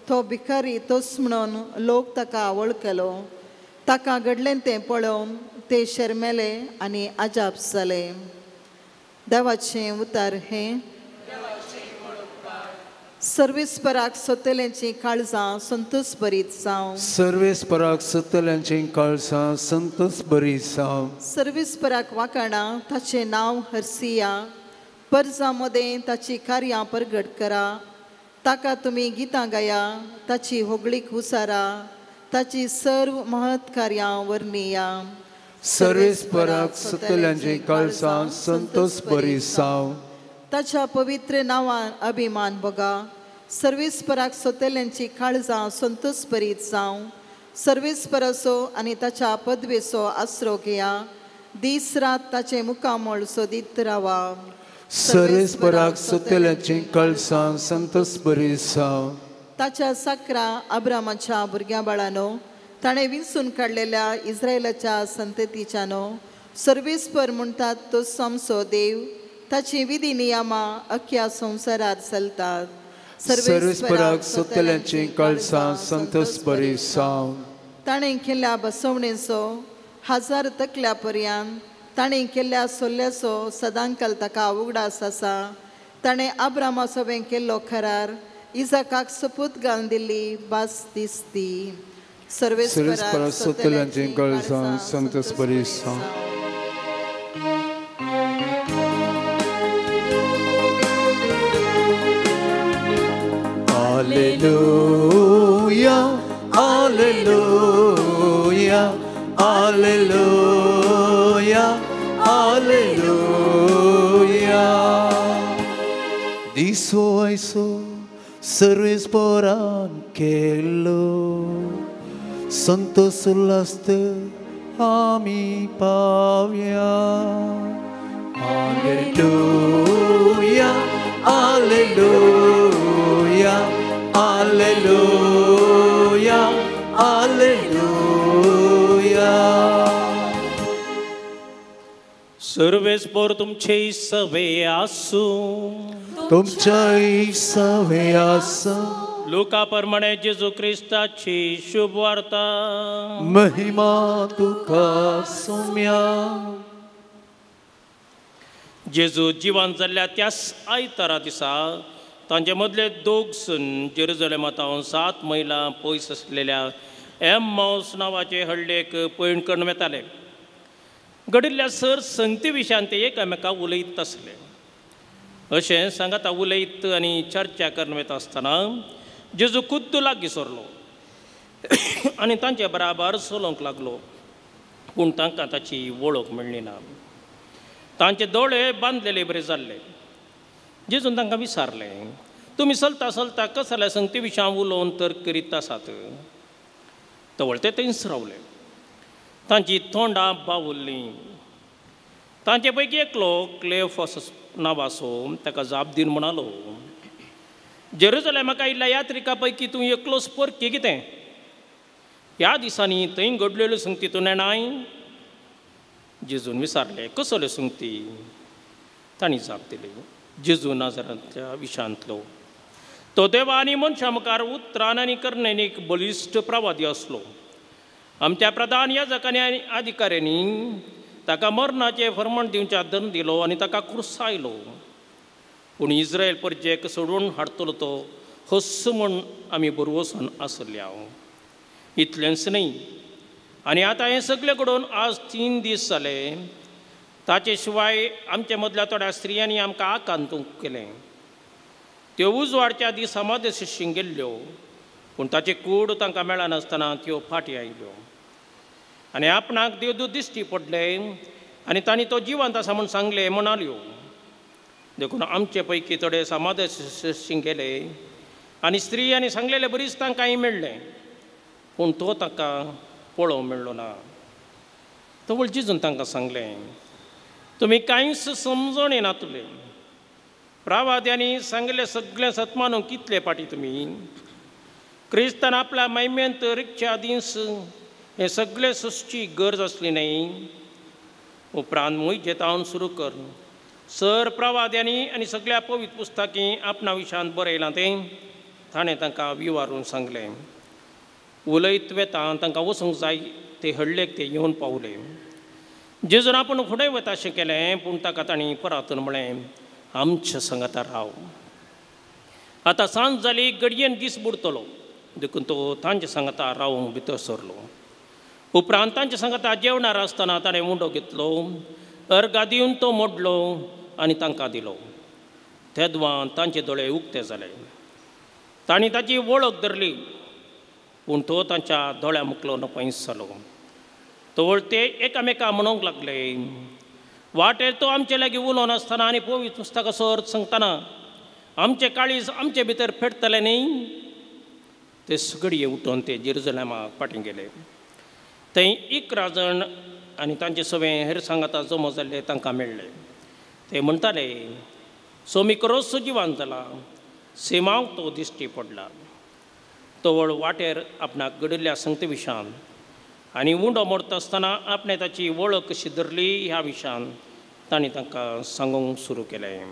तो भिकारी तोच म्हणून लोक ताका वळखलो. ताका घडलें तें पळोवन ते शर्मेले आनी अजाप जाले. देवाचें उतार हें. सर्वेस्पराक सोतल्यांची काळजां संतोष भरीत जावं. सर्वेस्पराक सोतल्यांची काळजां संतोष भरीत जावं. सर्वेस्पराक वाकाणां ताचें नांव हरसिया. परजा मदें ताची कार्यां परगट करा. ताका तुमी गितां गाया, ताची होगळीक हुसारा, ताची सर्व महत् कार्यां वर्णिया. सर्वेस्पराक सोतल्यांची काळजां संतोष भरीत जावं. ताच्या पवित्र नांवान अभिमान बगा. सर्वेस्पराक सोतल्यांची काळजां संतोष भरीत जावं. सर्वेस्पराचो आनी ताच्या पदवेचो आसरो घेया. दीस रात ताचें मुखामळ सोदीत रावा. सर्वेस्पराक सोतल्यांची काळजां संतोष भरीत जावं. ताच्या साकरा अब्रामाच्या भुरग्यां बाळानो ताणें विंचून काडलेल्या इस्रायलाच्या संततीच्यानो सर्वेस्पर म्हणटात तो समसो देव ताची विधी नियमां अख्ख्या संवसारार चलतात. सर्वेस्पराक सोदतल्यांची काळसां संतोष बरी साव. ताणें केल्ल्या बसवणेचो 1000 तकल्या पर्यंत ताणें केल्ल्या सोल्ल्याचो सदांकाल ताका उगडास आसा. ताणें आब्रामा सवें केल्लो करार इजाकाक सपूत घालून दिल्ली भास दिसती. सर्वेस्पराक सोदतल्यांची काळसां संतोष बरी साव. Alleluia, Alleluia, Alleluia, Alleluia. Diso aiso सर्वेस्परान केलो संतोष उल्हास्त आमी पावया. Alleluia, Alleluia, Alleluia, Alleluia. सर्वेस्पर तुमचे सवे आसूं. तुमचे सवे आसूं. लुका प्रमाणे जेजू क्रिस्ताची शुभ वार्ता. महिमा तुका सोम्या. जेजू जिवन जाल्ल्या त्याच आयतारा दिसा तांचे मदले दोग सून जेरुजलेमांत 7 मैलां पयस आसलेल्या एम्माउस नांवाचे हळ्ळेक पयण करून वेताले. घडिल्ल्या सर संगती विशयान ते एकामेका उलयत आसले. अशें सांगाता उलयत आनी चर्चा करून वता आसतना जेजू खुद्द लागीं सरलो आनी तांचे बराबर चलोवंक लागलो. पूण तांकां ताची वळख मेळ्ळी ना. तांचे दोळे बांदलेले बरे जाल्ले. जेजून तांकां विचारलें, तुमी चलता चलता कसल्या संगती विशयान उलोवन तर करीत आसात? तवळ ते थंयच रावले. तांची तोंडां बावुल्लीं. तांचे पैकी एकलो क्लेफस नांवाचो ताका जाप दिवन म्हणालो, जेरुजलेमाक आयिल्ल्या यात्रिका पैकी तूं एकलोच परकी कितें? ह्या दिसांनी थंय घडलेल्यो संगती तूं नेणाय? जेजून विचारलें, कसल्यो संगती? तांणी जाप दिली, जेजू नाजरांतल्या विशांतलो तो देवा आनी मनशां मुखार उतरान आनी करणेन एक बळिश्ट प्रवादी आसलो. आमच्या प्रधान याजकांनी आनी अधिकाऱ्यांनी ताका मरणाचें फर्माण दिवच्या दंड दिलो आनी ताका क्रुसायलो. पूण इस्रायल परजेक सोडून हाडटलो तो हस्स म्हूण आमी बरवसून आसल्या. इतलेंच न्हय, आनी आतां हें सगळें घडोवन आज 3 दीस जाले. ताचे शिवाय आमच्या मदल्या थोड्या स्त्रियांनी आमकां आकांतूंक केलें. त्यो उजवाडच्या दिसा मदेशी गेल्ल्यो, पूण ताची कूड तांकां मेळनासतना त्यो फाटीं आयल्यो आनी आपणाक देवदूत दिश्टी पडले आनी तांणी तो जिवंत आसा म्हूण सांगलें म्हणाल्यो. देखून आमचे पैकी थोडे समादेशी गेले आनी स्त्रियांनी सांगलेले बरीच तांकांय मेळ्ळें, पूण तो तांकां पळोवंक मेळ्ळो ना. तवळ जेजून तांकां सांगलें, तुमी कांयच समजून येनातले. प्रवाद्यांनी सांगलें सगळें सतमानूंक कितले फाटीं तुमी? क्रिस्तान आपल्या महिमेंत रिगच्या दीस हें सगळें सोंसची गरज आसली न्हय. उपरांत मोहिजेतावन सुरू कर सर प्रवाद्यांनी आनी सगळ्या पवित्र पुस्तकी आपणा विशयांत बरयलां तें ताणें तांकां विवारून सांगलें. उलयत वेता तांकां वचूंक जाय ते हळ्ळेक ते येवन पावले. जेजून आपूण फुडें वता अशें केलें, पूण ताका तांणी परातून म्हळें, आमच्या सांगाता राव. आतां सांज जाली, घडयेन दीस बुडतलो. देखून तो तांचे सांगाता रावूंक भितर सरलो. उपरांत तांचे सांगाता जेवणार आसतना ताणें उंडो घेतलो, अर्गा दिवन तो मोडलो आनी तांकां दिलो. तेदवां तांचे दोळे उक्ते जाले. तांणी ताची वळख धरली, पूण तो तांच्या दोळ्या मुखलो नपयस जालो. तवळ ते एकामेका म्हणूंक लागले, वाटेर तो आमचे लागीं उलोवन आसतना आनी पवित्र पुस्तकाचो अर्थ सांगतना आमचे काळीज आमचे भितर पेटतलें न्ही? ते सगळे उठून ते जेरुजलेमाक फाटीं गेले. थंय 11 जाण आनी तांचे सगळे हेर सांगाता जमो जाल्ले तांकां मेळ्ळे. ते म्हणटाले, सोमी करोस जिवान जाला, सेमांक तो दिश्टी पडला. तवळ वाटेर आपणाक घडिल्ल्या संगते विशान आनी उंडो मोडता आसतना आपणें ताची वळख कशी धरली ह्या विशान तांणी तांकां सांगूंक सुरू केलें.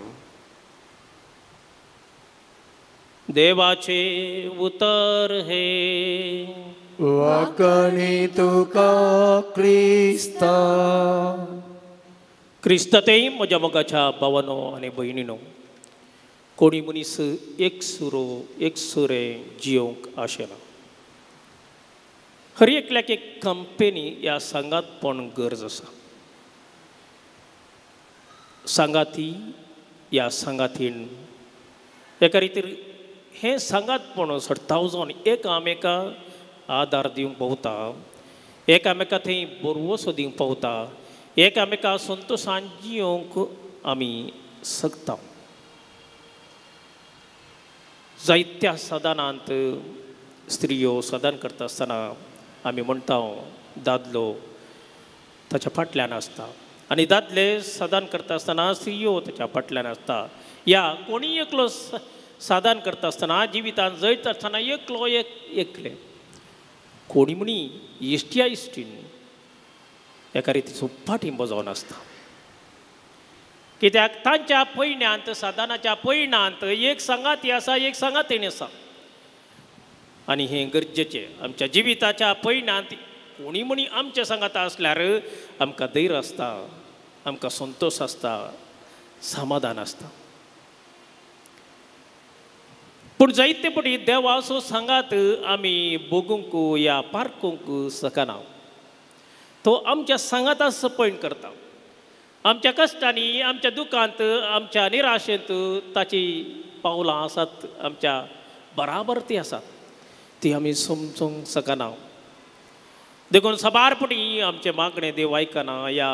देवाचे उतर हे वाकणी तुका क्रिस्ता. क्रिस्तातेय म्हज्या मोगाच्या भावानो आनी भयणीनो, कोणी मनीस एक सुरो एक सुरे जियोवंक आशेना. हर एकल्याक एक कंपेनी ह्या सांगातपण गरज आसा. सांगाती ह्या सांगातीन एका रितीर हें सांगातपण सडताव जावन एकामेका आदार दिवंक पावता, एकामेका थंय बरवसो दिवंक पावता, एकामेका संतोशान जियोवंक आमी शकता. जायत्या सदनांत स्त्रियो सदन करता आसतना आमी म्हणटा दादलो ताच्या फाटल्यान आसता आनी दादले सदन करता आसतना स्त्रियो ताच्या फाटल्यान आसता. या कोणी एकलो साधन करता आसतना जिवितान जैत आसतना एकलो एक एकले कोणी म्हणी इश्टिया इश्टीन एका रितीचो पाठिंबो जावन आसता. कित्याक तांच्या पयण्यांत साधनाच्या पयणांत एक सांगाती आसा, एक सांगातीण आसा. आनी हें गरजेचें आमच्या जिविताच्या पयणांत कोणी म्हणी आमच्या सांगाता आसल्यार आमकां धैर्य आसता, आमकां संतोश आसता, समाधान आसता. पूण जायते पटी देवाचो सांगात आमी भोगूंक या पारकूंक शकना. तो आमच्या सांगाता सपयण करता. आमच्या कश्टांनी, आमच्या दुखांत, आमच्या निराशेंत ताची पावलां आसात, आमच्या बराबर ती आसात, ती आमी समजूंक शकना. देखून साबार पटी आमचें मागणें देव आयकना या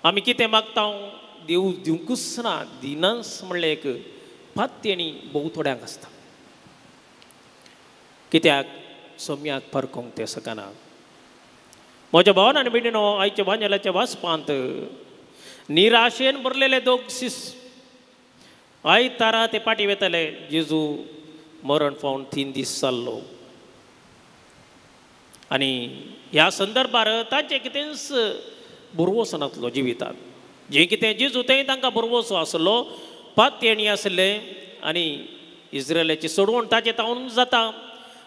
आमी कितें मागता देव दिवंकूच ना, दिनाच म्हणलें एक पात्यणी भोव थोड्यांक आसता. कित्याक सोम्याक परकोंक तें शकना. म्हज्या भावान आनी भयणीनो, आयच्या वांजेलाच्या वाचपांत निराशेन भरलेले दोग शिस आयतारा ते पाटी वेताले. जेजू मरण पावन 3 दीस जाल्लो आनी ह्या संदर्भार तांचें कितेंच भरवंसो नासलो जिवितांत. जें कितें जेजू तें तांकां भरवंसो आसलो, पात्यणी आसले आनी इस्रायलाची सोडवण ताचें तावन जाता,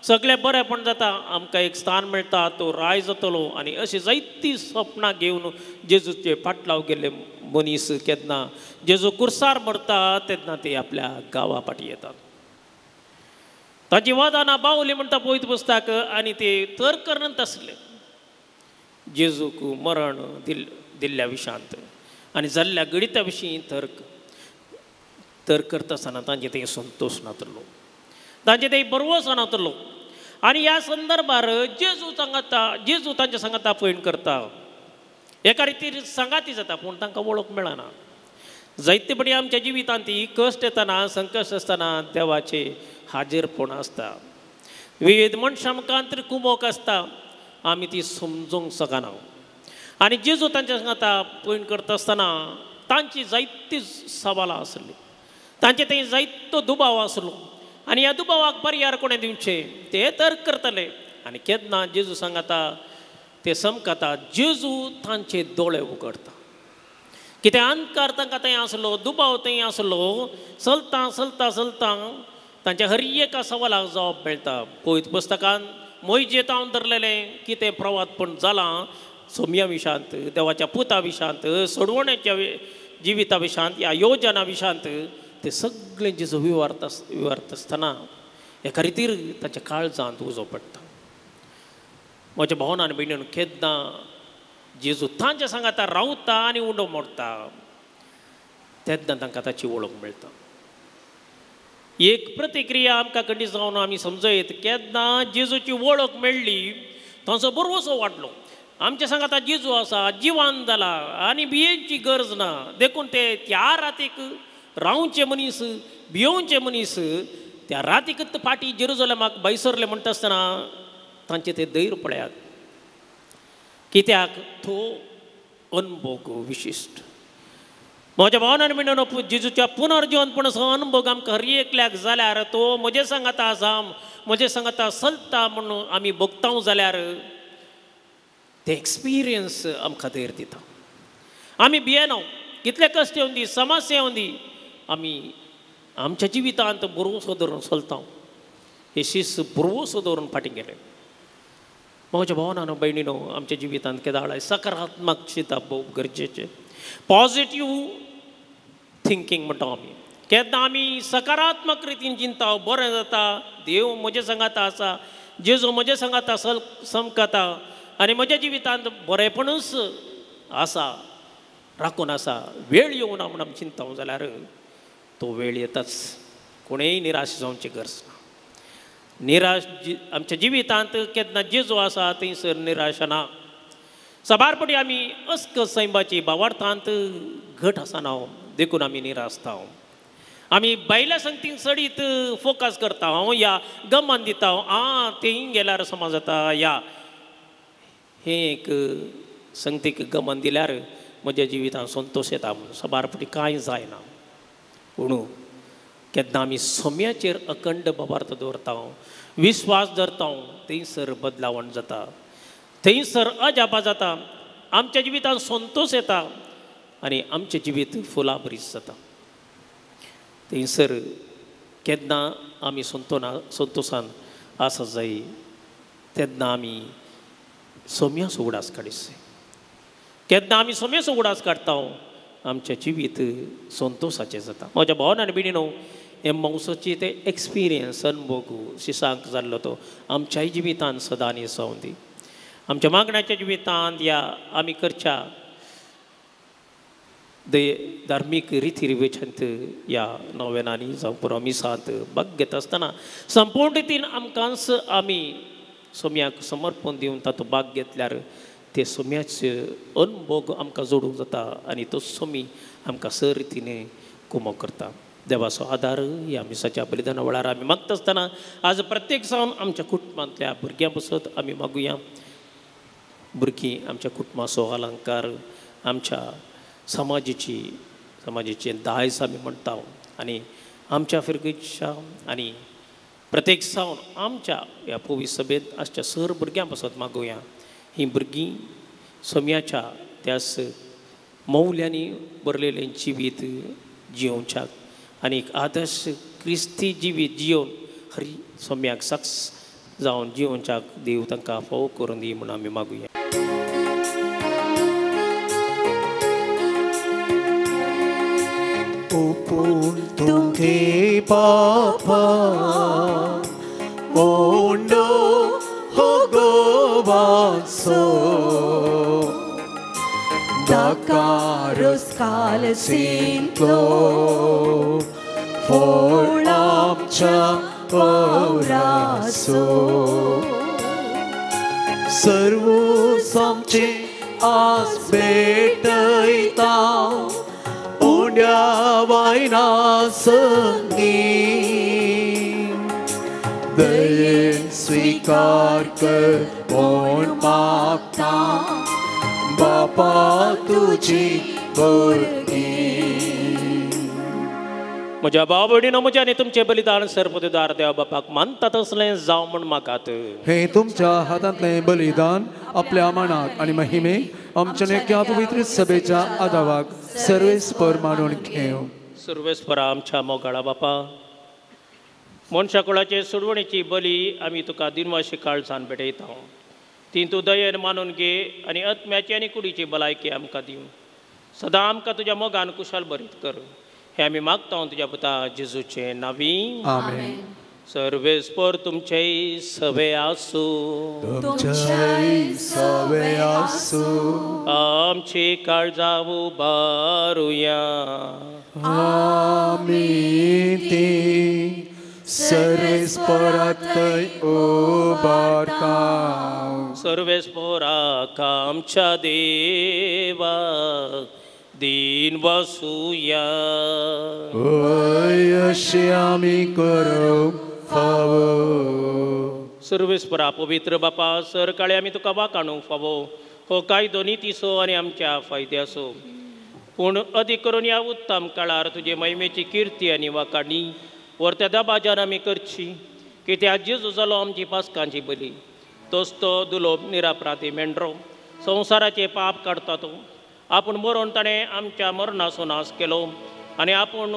सगळें बरेंपण जाता, आमकां एक स्थान मेळटा, तो राय जातलो. आनी अशी जायतीं सपनां घेवन जेजूचे फाटलाव गेल्ले मनीस केन्ना जेजू कुर्सार मरता तेन्ना ते आपल्या गांवा फाटी येतात. ताची वादाना बावली म्हणटा पवित्र पुस्तक आनी ते तर्क करत आसले जेजूक मरण दिल्ल्या विशांत आनी जाल्ल्या गणिता विशीं तर्क तर्क करता आसतना तांचे ते संतोश नातलो, तांचे ते बरवसो नातलो. आनी ह्या संदर्भार जेजू सांगता, जेजू तांच्या सांगाता पयण करता, एका रितीर सांगाती जाता, पूण तांकां वळख मेळना. जायते पटी आमच्या जिवितांत ती कश्ट येतना, संकश्ट आसतना देवाचे हाजीरपण आसता. विविध मनशां मुखार कुमोक आसता, आमी ती समजूंक शकना. आनी जेजू तांच्या सांगाता पयण करता आसतना तांची जायती सवालां आसली, तांचे थंय जायतो दुबाव आसलो आनी ह्या दुबावाक पर्यार कोणें दिवचे ते तर्क करतले. आनी केन्ना जेजू सांगाता ते समकाता, जेजू तांचे दोळे उगडता. कितें अंधकार तांकां थंय आसलो, दुबाव थंय आसलो, चलता चलता चलता तांच्या हर एका सवालाक जवाब मेळटा. पवित्र पुस्तकान मोयजे तावन धरलेलें कितें प्रवादपण जालां सोम्या विशांत, देवाच्या पुता विशांत, सोडवण्याच्या जिविता विशांत, ह्या योजना विशांत ते सगळें जेजू विवारता विवारता आसतना एका रितीर ताच्या काळजांत उजो पडटा. म्हज्या भावन आनी भयणीन, केन्ना जेजू तांच्या सांगाता रावता आनी उंडो मोडटा तेन्ना तांकां ताची वळख मेळटा. एक प्रतिक्रिया आमकां खंडी जावन आमी समजयत केन्ना जेजूची वळख मेळ्ळी तांचो बरवसो वाडलो. आमच्या सांगाता जेजू आसा, जिवान जाला आनी भियेची गरज ना. देखून ते त्या रातीक रावचे मनीस, भियोवचे मनीस त्या रातीकच फाटी जेरुजलेमाक भायसरले म्हणटा आसतना तांचे ते धैर्य पळयात. कित्याक तो अनभोग विशिश्ट. म्हज्या भावान आनी जेजूच्या पुनर्जिवनपणाचो अनुभव आमकां हर एकल्याक जाल्यार तो म्हजे सांगाता आसा, म्हजे सांगाता चलता म्हणून आमी भोगता जाल्यार ते एक्सपिरियन्स आमकां धैर्य दिता. आमी भियेना, कितले कश्ट येवन दी, समस्या येवन दी, आमी आमच्या जिवितांत भरवंसो धरून चलता. हे शीस भरवंसो दवरून फाटीं गेले. म्हज्या भावान भयणीनो, आमच्या जिवितांत केदाळ सकारात्मक चिंतप भोव गरजेचें. पॉजिटीव थिंकींग म्हणटा आमी. केन्ना आमी सकारात्मक रितीन चिंता, बरें जाता, देव म्हजे सांगाता आसा, जेजू म्हजे सांगाता समकाता आनी म्हज्या जिवितांत बरेपणूच आसा, राखून आसा, वेळ येवना म्हूण आमी चिंता जाल्यार तो वेळ येताच. कोणेय निराश जावची गरज ना. निराश आमच्या जिवितांत केन्ना जेजू आसा थंयसर निराशा ना. साबारपटी आमी अस्क सैमाची भावार्थांत घट आसना, देखून आमी निरासता. आमी बायल्या संगतीन चडीत फोकस करता या गमन दिता, आं तेय गेल्यार समज जाता, या हें एक संगतीक गमन दिल्यार म्हज्या जिवितांत संतोश येता म्हणून साबारपटी कांय जायना. पूण केन्ना आमी सोम्याचेर अखंड भावार्थ दवरता, विस्वास धरता, थंयसर बदलावण जाता, थंयसर अजापा जाता, आमच्या जिवितांत संतोश येता आनी आमचें जिवीत फुलां बरीच जाता. थंयसर केन्ना आमी संतोशान आसा जाय तेन्ना आमी सोम्याचो उगडास काडीस. केन्ना आमी सोम्याचो उगडास काडटा आमचें जिवीत संतोशाचें जाता. म्हज्या भावान आनी भयणीनो, हे मौसाची ते एक्सपिरियन्स अनुभव शिसांक जाल्लो तो आमच्याय जिवितांत सदांनी जावं दी. आमच्या मागण्याच्या जिवितांत या आमी करच्या धार्मीक रिती रिवेशांत या नोवेनांनी जावं पुरो मिसांत भाग घेता आसतना संपूर्ण रितीन आमकांच आमी सोम्याक समर्पण दिवन तातूंत भाग घेतल्यार ते सोम्याचे अनुभव आमकां जोडूंक जाता आनी तो सोमी आमकां सर रितीने कुमो करता. देवाचो आदार ह्या मिसाच्या बलिदाना वेळार आमी मागता आसतना आज प्रत्येक जावन आमच्या कुटुंबांतल्या भुरग्यां पासत आमी मागुया. भुरगीं आमच्या कुटुंबाचो अलंकार, आमच्या समाजाचे दायज आमी म्हणटा आनी आमच्या फिरगेच्या आनी प्रत्येक जावन आमच्या ह्या पवी सभेंत आसच्या सर भुरग्यां पासत मागुया. हीं भुरगीं सोम्याच्या त्यास मौल्यांनी भरलेलें जिवीत जियोवच्याक आनी एक आदर्श क्रिस्ती जिवीत जियोवन हरी सोम्याक सक्स जावन जियोवच्याक देव तांकां फावो करून दी म्हूण आमी मागुया. तुमगे पापा ओंडो हो गोवासो दाकारोस काल सिंतलो फोळामच्या पवरासो सर्व सामचे आस भेटयता उंड्या वायना संगी दयेन स्वीकार कर कोण मागता बापा तुजी भुरगीं. म्हज्या भाव भयणीनो, म्हज्या आनी तुमचें बलिदान सर्वदार देव बापाक मानता तसलें जावं म्हूण मागात. हे तुमच्या हातांतलें बलिदान आपल्या मनाक आनी महिमे आमच्या नेक्या पवित्र सभेच्या आदावाक सर्वेस्पर मानून घेव. सर्वेस्परा आमच्या मोगाळा बापा, मनशा कुळाचे सोडवणेची बली आमी तुका दिनवाशी काळजान भेटयता. ती तूं दयेन मानून घे आनी आत्म्याची आनी कुडीची भलायकी आमकां दिवं. सदां आमकां तुज्या मोगान कुशाल बरीत कर. हे आमी मागता तुज्या पुता जेजूचे नांवी. आमेन. सर्वेस्पर तुमचेय सवे आसूं. तुमचेय सवे आसूं. आमची काळजां उबारुया. आमी ती सर्वेस्परातय उबारता. सर्वेस्पराक आमच्या देवा दीन वसुया. हय अशें आमी करूंक फावो. सर्वेस्परा पवित्र बापा, सरकाळी आमी तुका वाखाणूंक फावो. हो कायदो नितीचो आनी आमच्या फायद्याचो. पूण अदीक करून ह्या उत्तम काळार तुजे महिमेची किर्ती आनी वाकाणी वरत्या दबाज्यान आमी करची की त्या जेजू जालो आमची पासकांची बली. तोच तो दुलोब निरापराधी मेंढरो संवसाराचे पाप काडटा तो. आपूण मरोन ताणें आमच्या मरणाचो नाश केलो आनी आपूण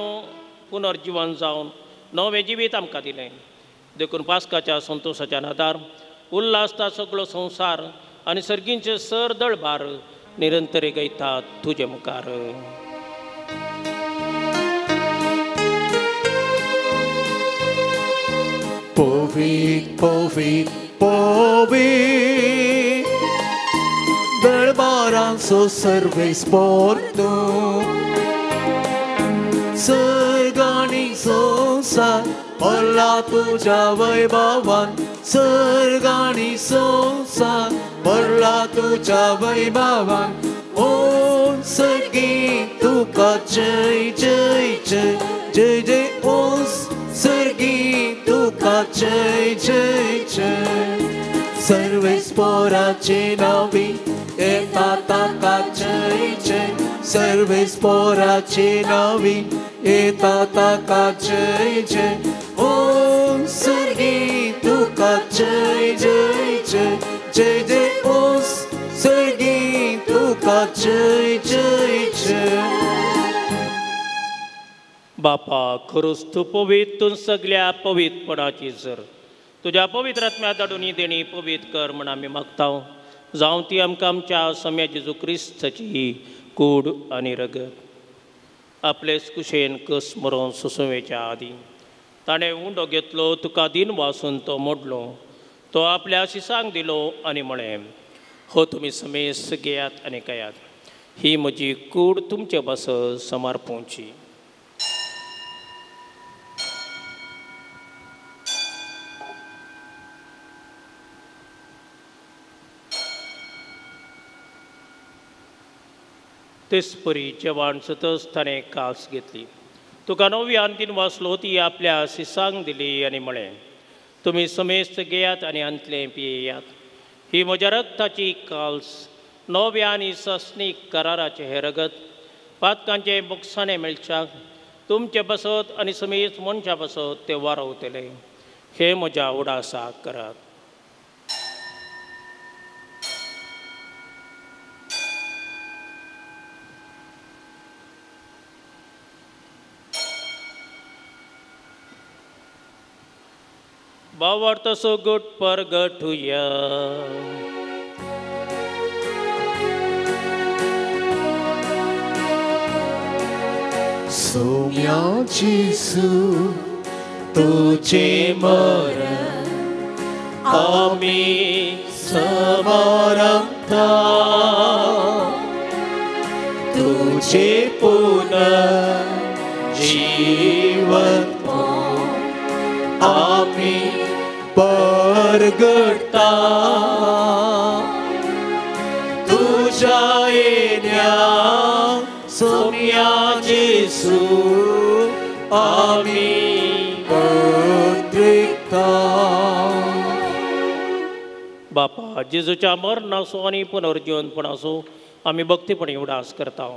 पुनर्जिवन जावन नवें जिवीत आमकां दिलें. देखून पास्काच्या संतोशाच्या नादार उल्हासता सगळो संवसार आनी सर्गींचे सर दळभार निरंतरे गयतात तुजे मुखार. पवीत पवीत पवीत दरबारांचो सर्वेस पोरतू सर्गानी संवसार भरला तुज्या वैभवान सर्गानी संवसार भरला तुज्या वैभवान. ओम सर्गी तुका जय जय जय जय जय ओम सर्गी तुका जय जय जय. सर्वेस पोराचे नावी येता ताका जय जय सर्वेस पोराचे नावी येता ताका जय जय. ओम सर्गी तुका जय जय जय जय जय ओम सर्गी तुका जय जय जय. बापा खरोच तूं पवित्र, तूं सगल्या पवित्रपणाची जर तुज्या पवित्र आत्म्या धाडून ही देणी पवित्र कर म्हण आमी मागता. जावं ती आमकां आमच्या सम्या जेजू क्रिस्ताची कूड आनी रगत. आपलेच कुशेन कस मरोन सोसोवेच्या आदीं ताणें उंडो घेतलो, तुका दिन वासून तो मोडलो, तो आपल्या शिसांक दिलो आनी म्हळें, हो तुमी समेस्त घेयात आनी खायात, ही म्हजी कूड तुमचे पासत समर्पोवची. तेच परी जेवण सतच ताणें कास घेतली, तुका नवी आनी वाचलो, ती आपल्या शिसांक दिली आनी म्हळें, तुमी समेस्त घेयात आनी अंतलें पियेयात, ही म्हज्या रक्ताची काल्स, नव्या आनी सस्नीक कराराचें हें रगत पातकांचें बोगसाणें मेळच्याक तुमचे पासत आनी समेस्त मनशां पासत तें वारवतलें. हें म्हज्या उडासाक करात. बावर्त सुगुट परगटुया. सोम्या जेजू तुझे मरण आमी समरता, तुझे पुनर्जीवन आमी परगटता, तुझ्या येण्या सोम्या जेजू आमी पत्रिकता. बापा जेजूच्या मरणाचो आनी पुनर्जीवनपणाचो आमी भक्तीपणी उडास करता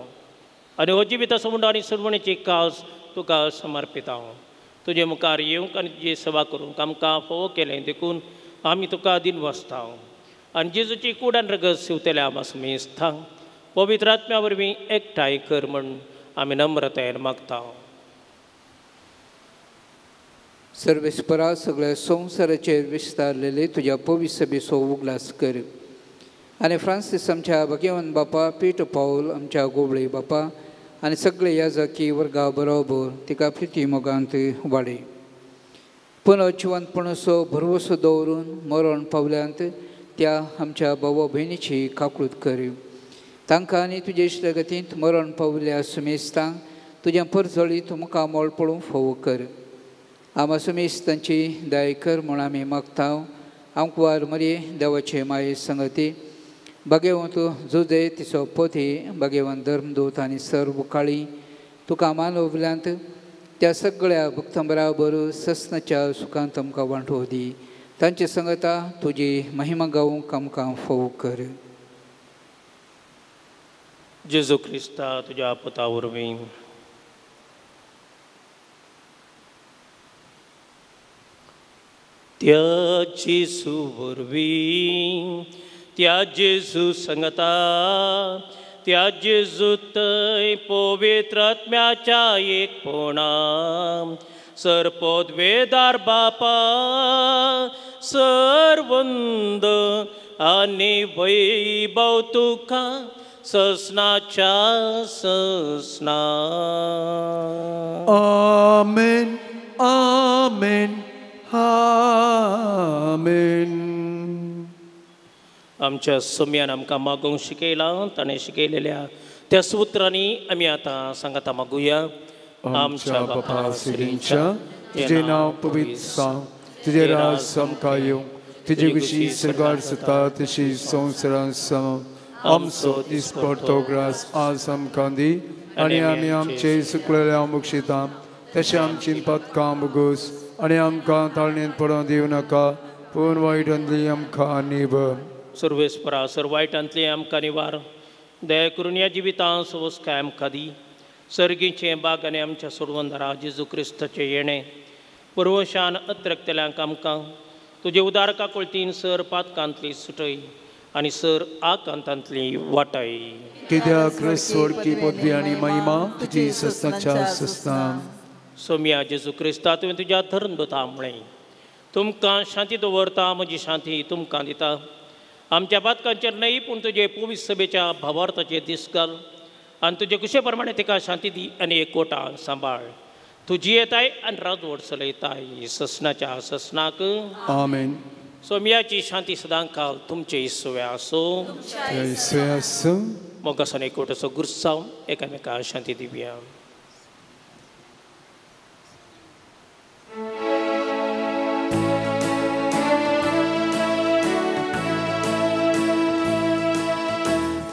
आनी हो जिविता समुंड आनी सरवणेची कास तुका समर्पिता. तुजे मुखार येवंक आनी तुजी सेवा करूंक आमकां फावो केलें देखून आमी तुका दिनवासता आनी जेजूची कूड आनी रगत शिंवतल्या आमा समेस्तांक पवित्र आत्म्या वरवीं एकठांय कर म्हण आमी नम्रतायेन मागता. सर्वेस्परा सगळ्या संवसाराचेर विस्तारलेले तुज्या पवित्र सभेचो उगडास कर आनी फ्रांसीस आमच्या भगेवन बापा, पीटर पावल आमच्या गोबळे बापा आनी सगळे याजकी वर्गा बरोबर तिका प्रिती मोगांत वाडय. पुनः जिवंतपणाचो भरवसो दवरून मरण पावल्यांत त्या आमच्या भावा भयणीची काकळूत कर. तांकां आनी तुजे इश्टगतींत मरण पावल्या सुमेस्तांक तुज्या परजळीत मुखामळ पळोवंक फावो कर. आमा सुमेस्तांची दया कर म्हूण आमी मागता. आंकवार मरये देवाचे माये संगती भाग्यवंत जुजे तिचो पोथी भाग्यवंत धर्मदूत आनी सर्व काळी तुका मानवल्यांत त्या सगळ्या भक्तां बराबर ससनाच्या सुखांत आमकां वांटो दी. तांचे संगता तुजी महिमा गावूंक आमकां फावो कर. जेजू क्रिस्ता तुज्या पुता वरवीं. त्या जेजू वरवीं, त्या जेजू संगता, त्या जेजू थंय पवित्र आत्म्याच्या एकपणा सरपोदवेदार बापा सरवंद आनी वैभव तुका ससनाच्या ससना. आमेन आमेन आमेन. आमच्या सोम्यान आमकां मागूंक शिकयलां, ताणें शिकयलेल्या त्या सुत्रांनी आमी आतां सांगाता मागुया. आमच्या बापा श्रींच्या तुजें नांव पवित्र जावं, तुजें राज आमकां येवं, तुजे विशीं सर्गार जाता तशी संवसारांत जावं. आमचो दिसपडतो ग्रास आज आमकां दी आनी आमी आमचे सुकलेल्या बक्षिता तशें आमची पदकां बगोस आनी आमकां ताळणेंत पडोवंक दिवं नाका, पूण वायटांतली आमकां निबर. सर्वेस्परा सर वायटांतली आमकां निवार, दया करून ह्या जिवितांत सवसकाय आमकां दी. सर्गीचें बाग आनी आमच्या सोडवंदारा जेजू क्रिस्ताचें येणें पुर्वशान अत्रकतल्यांक आमकां तुजे उदार काकुळतीन सर पातकांतली सुटय आनी सर आकांतांतली वाटाय. कित्याक स्वर्गी पदवी आनी महिमा तुजी सस्नाच्या सस्ना. सोम्या जेजू क्रिस्ता तुवें तुज्या धर्मदूता म्हळें, तुमकां शांती दवरता, म्हजी शांती तुमकां दिता. आमच्या पातकांचेर न्हय पूण तुजे पवित्र सभेच्या भावार्थाचेर दीस घाल आनी तुजे कुशे प्रमाणे तिका शांती दी आनी एकवटान सांबाळ. तुजी येताय आनी राजवट चलयताय ससनाच्या ससनाक. आमेन. सोम्याची शांती सदांकाल तुमचे इसवे आसूं. मोगासान एकवटाचो गुरसांव एकामेका शांती दिवया.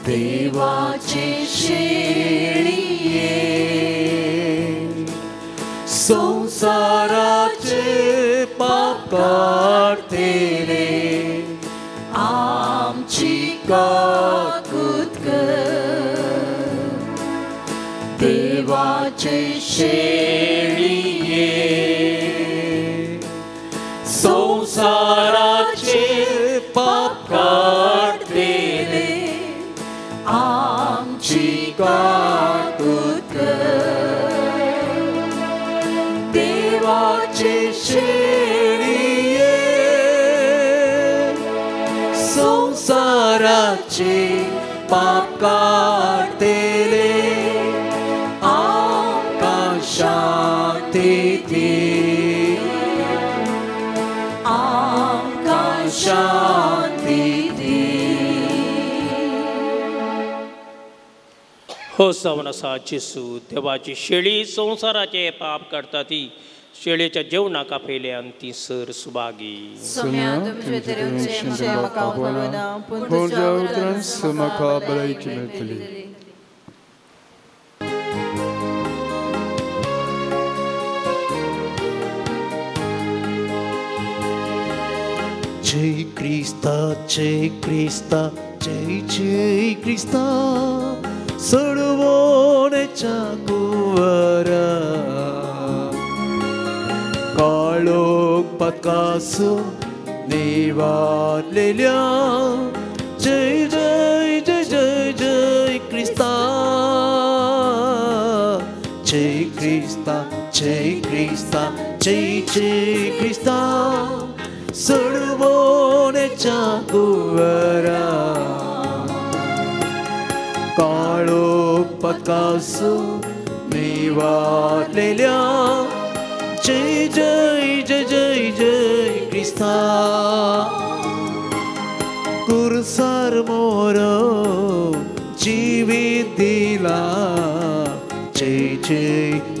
देवाचे शेळये संसाराचे पाप काडतेले आमची काकूत कर. देवाचे शेळये संसाराचे पाप काडतेले आमची काकूत कर. देवाचे शेळये संसाराचे पाप काडतेले आमकां शांती दी, आमकां शांती दी. हो जावन आसा जेजू देवाची शेळी संवसाराचे पाप काडटा ती शेळयेच्या जेवणाक आपयले आनी ती सर सुभागी. जय क्रिस्ता जय क्रिस्ता जय जय क्रिस्ता सोडवण्याच्या कुंवरा काळोख पकासून निवारलेल्या जय जय जय जय जय क्रिस्ता जय क्रिस्ता जय क्रिस्ता जय जय क्रिस्ता सोडवण्याच्या कुंवरा काळोख पकासून निवारलेल्या जय जय जय जय जय क्रिस्ता. कुरसार मोर जीवित दिला जय जय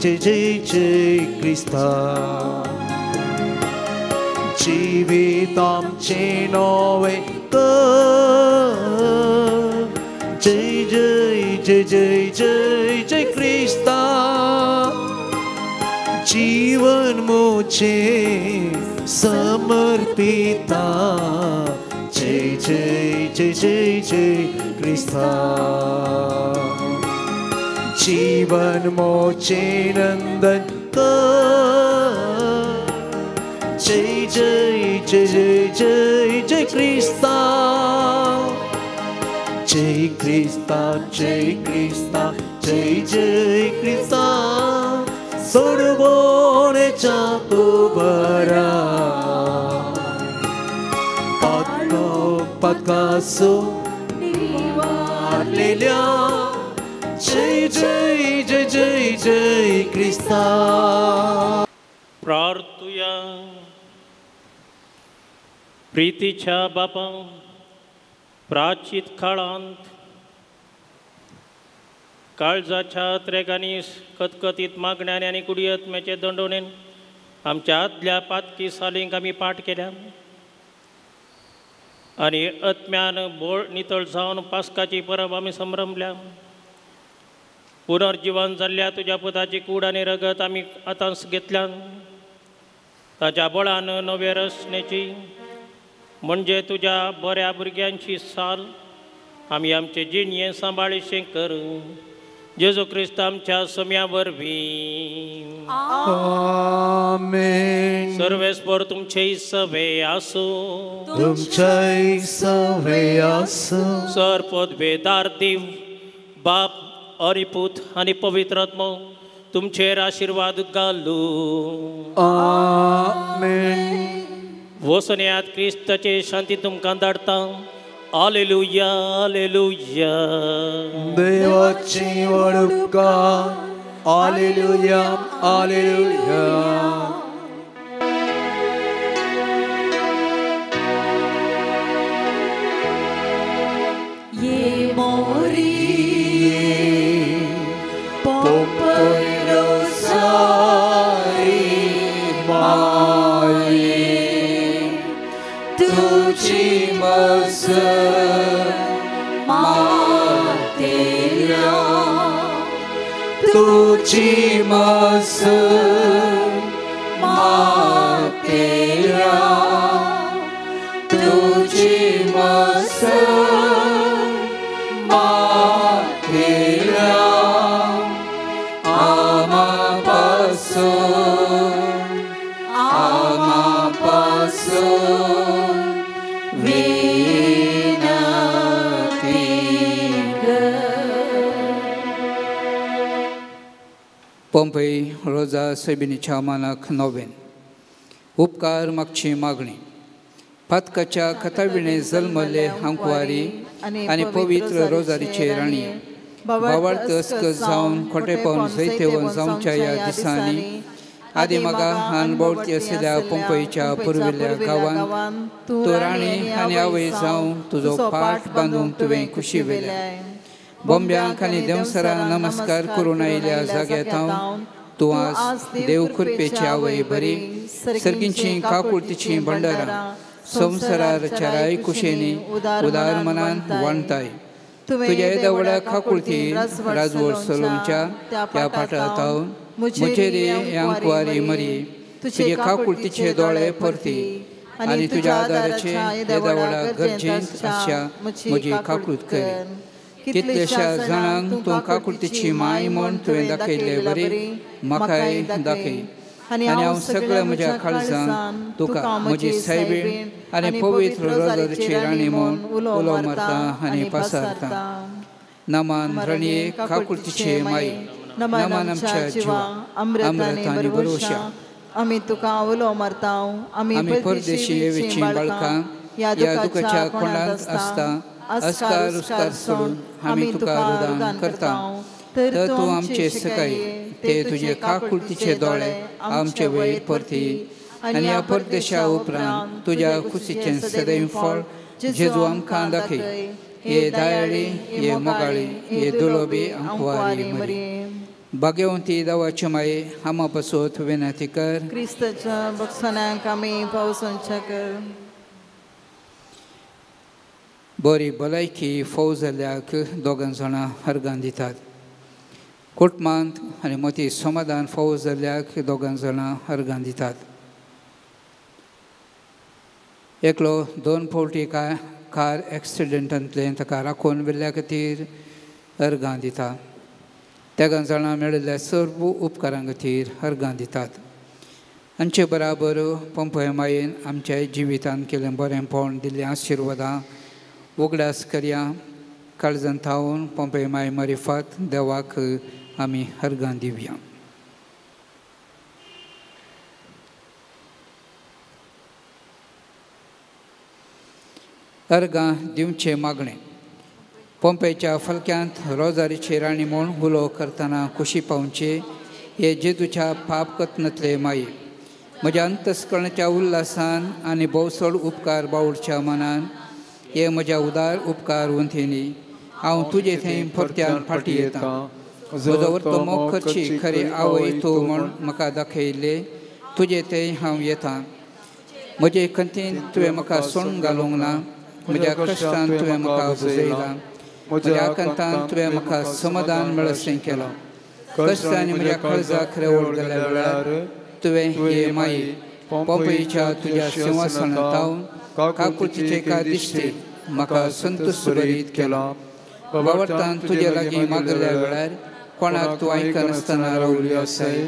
जय जय जय क्रिस्ता. जीवित आमचें नवें कर जय जय जय जय जय जय क्रिस्ता. जीवन मुझे समर्पिता जय जय जय जय जय जय क्रिस्ता। जीवन मोचे नंदन जय जय जय जय जय जय क्रिस्ता। जय क्रिस्ता जय क्रिस्ता जय जय क्रिस्ता। सोडवणे चातुबरा पातको पातकासो निवारलेल्या जय जय जय जय जय क्रिस्ता। प्रार्थुया। प्रीतीच्या बापा प्राचीत काळांत काळजाच्या त्रेगांनी कतकतीत मागण्यांनी आनी कुडियत्म्याचे दंडोणेन आमच्या आदल्या पातकी सालींक आमी पाठ केल्या आनी आत्म्यान बोळ नितळ जावन पास्काची परब आमी संभ्रमल्या। पुनर्जिवन जाल्ल्या तुज्या पुताची कूड आनी रगत आमी आतांच घेतल्यान ताच्या बळान नवे रचनेची म्हणजे तुज्या बऱ्या भुरग्यांची साल आमी आमचे जिणये सांबाळीशें करूं जेजू क्रिस्त आमच्या सम्या वरवीं आमेन। सर्वेस्पर तुमचे सवे आसूं तुमचे सवे आसूं। सर पदवेदार देव बाप आनी पूत आनी पवित्र आत्मो तुमचेर आशिर्वाद घालूं आमेन। वसन्यात क्रिस्ताचे शांती तुमकां धाडटा। आलेलुया आलेलुया। देवाची वडुपकार आलेलुया आलेलुया। ये मोरी पोपरोसारी माये तुझी मस मातेरा तुझी मस मातेरा तुझी मस मातेरा आमा पासून आमा पासून विनती कर। पोंपई रोजा सेबिनीच्या मानाक नोवेन उपकार मागची मागणी। पातकाच्या खताविणे जल्मल्ले हांकवारी आनी पवित्र रोजारीचे राणी भावार्थ अस्कस जावन खोटेपण जैतेवन जावच्या ह्या दिसांनी आदी मागा हान भोंवती आशिल्ल्या पोंपईच्या पुर्विल्ल्या गांवांत तूं राणी आनी आवय जावन तुजो पाठ बांदूंक तुवें खुशी वेल्या। बोंब्यांक आनी देंवसरांक नमस्कार करून आयिल्ल्या जाग्यार तूं आज देव कृपेची आवय बरी सर्गींची काकुळतीची भंडारां संवसारार चाराय कुशेनी उदार मनान वाणताय। तुज्या येद्या व्हडा काकुळती राजवट चलोवच्या त्या पाठांत म्हजेर यांकवारी मरी तुजे काकुळतीचे दोळे परती आनी तुज्या आदाराचे येद्या व्हडा गरजेंत आसच्या म्हजी काकूत कर। कितल्याश्या जाणांक तूं काकुळतीची माय म्हूण तुवें दाखयल्ले बरी म्हाकाय दाखय आनी हांव सगळ्या म्हज्या काळजान तुका म्हजी सायबीण आनी पवित्र रोजारीची राणी म्हूण उलो मारता आनी पासारता। नमान राणये काकुळतीचे माई नमान आमच्या जिवा अमृत आनी भरोशा। आमी तुका उलो मारता आमी परदेशी येवची बाळकां ह्या दुखाच्या कोणांत आसता अस्कार उस्कार सोडून आमी तुका रुदान करता तर तूं आमचे सकाळी ते तुजे काकुळतीचे दोळे आमचे वयर परती आनी ह्या परदेशा उपरांत तुज्या खुशीचें सदैव फळ जेजू आमकां दाखय। हे दयाळी हे मोगाळी हे दुलोबी आंकवारी मरी भाग्यवंती देवाचे माये आमा पासत विनंती कर। क्रिस्ताच्या बक्षाणाक आमी पावसांच्या कर। बरी भलायकी फोव जाल्ल्याक दोगां जाणां अर्गां दितात। कुटुंबांत आनी मती समाधान फोव जाल्ल्याक दोगां जाणां अर्गां दितात। एकलो दोन फावटी काय कार एक्सिडंटांतलें ताका राखून व्हेल्ल्या खातीर अर्गां दिता. तेगां जाणां मेळिल्ल्या सर्व उपकारां खातीर अर्गां दितात. आमचे बराबर पंपय मायेन आमच्या जिवितांत केलें बरेंपण दिल्लें आशिर्वादां उगडास करया. काळजान थावन पंपय माय मारिफात देवाक आमी अर्गां दिवया. अर्गां दिवचें मागणें. पोंपेच्या फलक्यांत रोजारीची राणी म्हूण उलो करतना खुशी पावची हे जेजूच्या पाप कथनांतले माये म्हज्या अंतस्करणाच्या उल्हासान आनी भोवसड उपकार बावडच्या मनान हे म्हज्या उदार उपकार उंथेनी हांव तुजे थंय परत्यान फाटी येता. म्हजो वर्तो मोग करची खरी आवय तूं म्हूण म्हाका दाखयल्ले तुजे थंय हांव येता. म्हजे खंतीन तुवें म्हाका सोडून घालूंक ना. म्हज्या कश्टान तुवें म्हाका बुजयलां. म्हज्या आकांतान तुवें म्हाका समाधान मेळसें केलां. कश्ट आनी म्हज्या काळजाक रेवड गेल्या वेळार तुवें हे माई पोंपेच्या तुज्या सिंहासनात थावन काकुळतीचे एका दिश्टी म्हाका संतुश्ट भरीत केला. बावडतान तुजे लागीं मागल्या वेळार कोणाक तूं आयकनासतना रावली आसाय.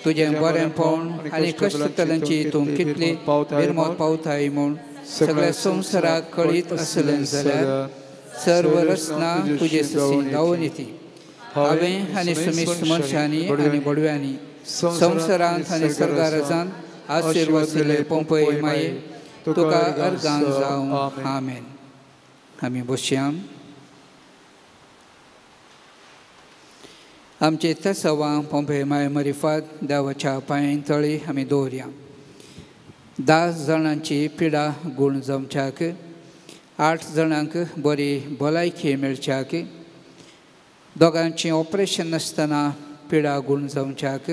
तुजें बरेंपण आनी कश्टतल्यांची तूं कितली निर्मोत पावताय म्हूण सगळ्या संवसाराक कळीत आसलें जाल्यार सर्व रचना तुजे सशी धांवून येती. हांवें आनी सुमिस्त मनशांनी आनी बडव्यांनी संवसारांत आनी सर्गाराजांत आशिर्वाद पोंपय माये तुका अर्गां जावं. आमेन. आमी बसया. आमचे तसवां पोंपे माय मरिफात देवाच्या पांय तळी आमी दवरया. 10 जाणांची पिडा गूण जावच्याक, 8 जाणांक बरी भलायकी मेळच्याक, दोगांची ऑपरेशन नासतना पिडा गूण जावच्याक,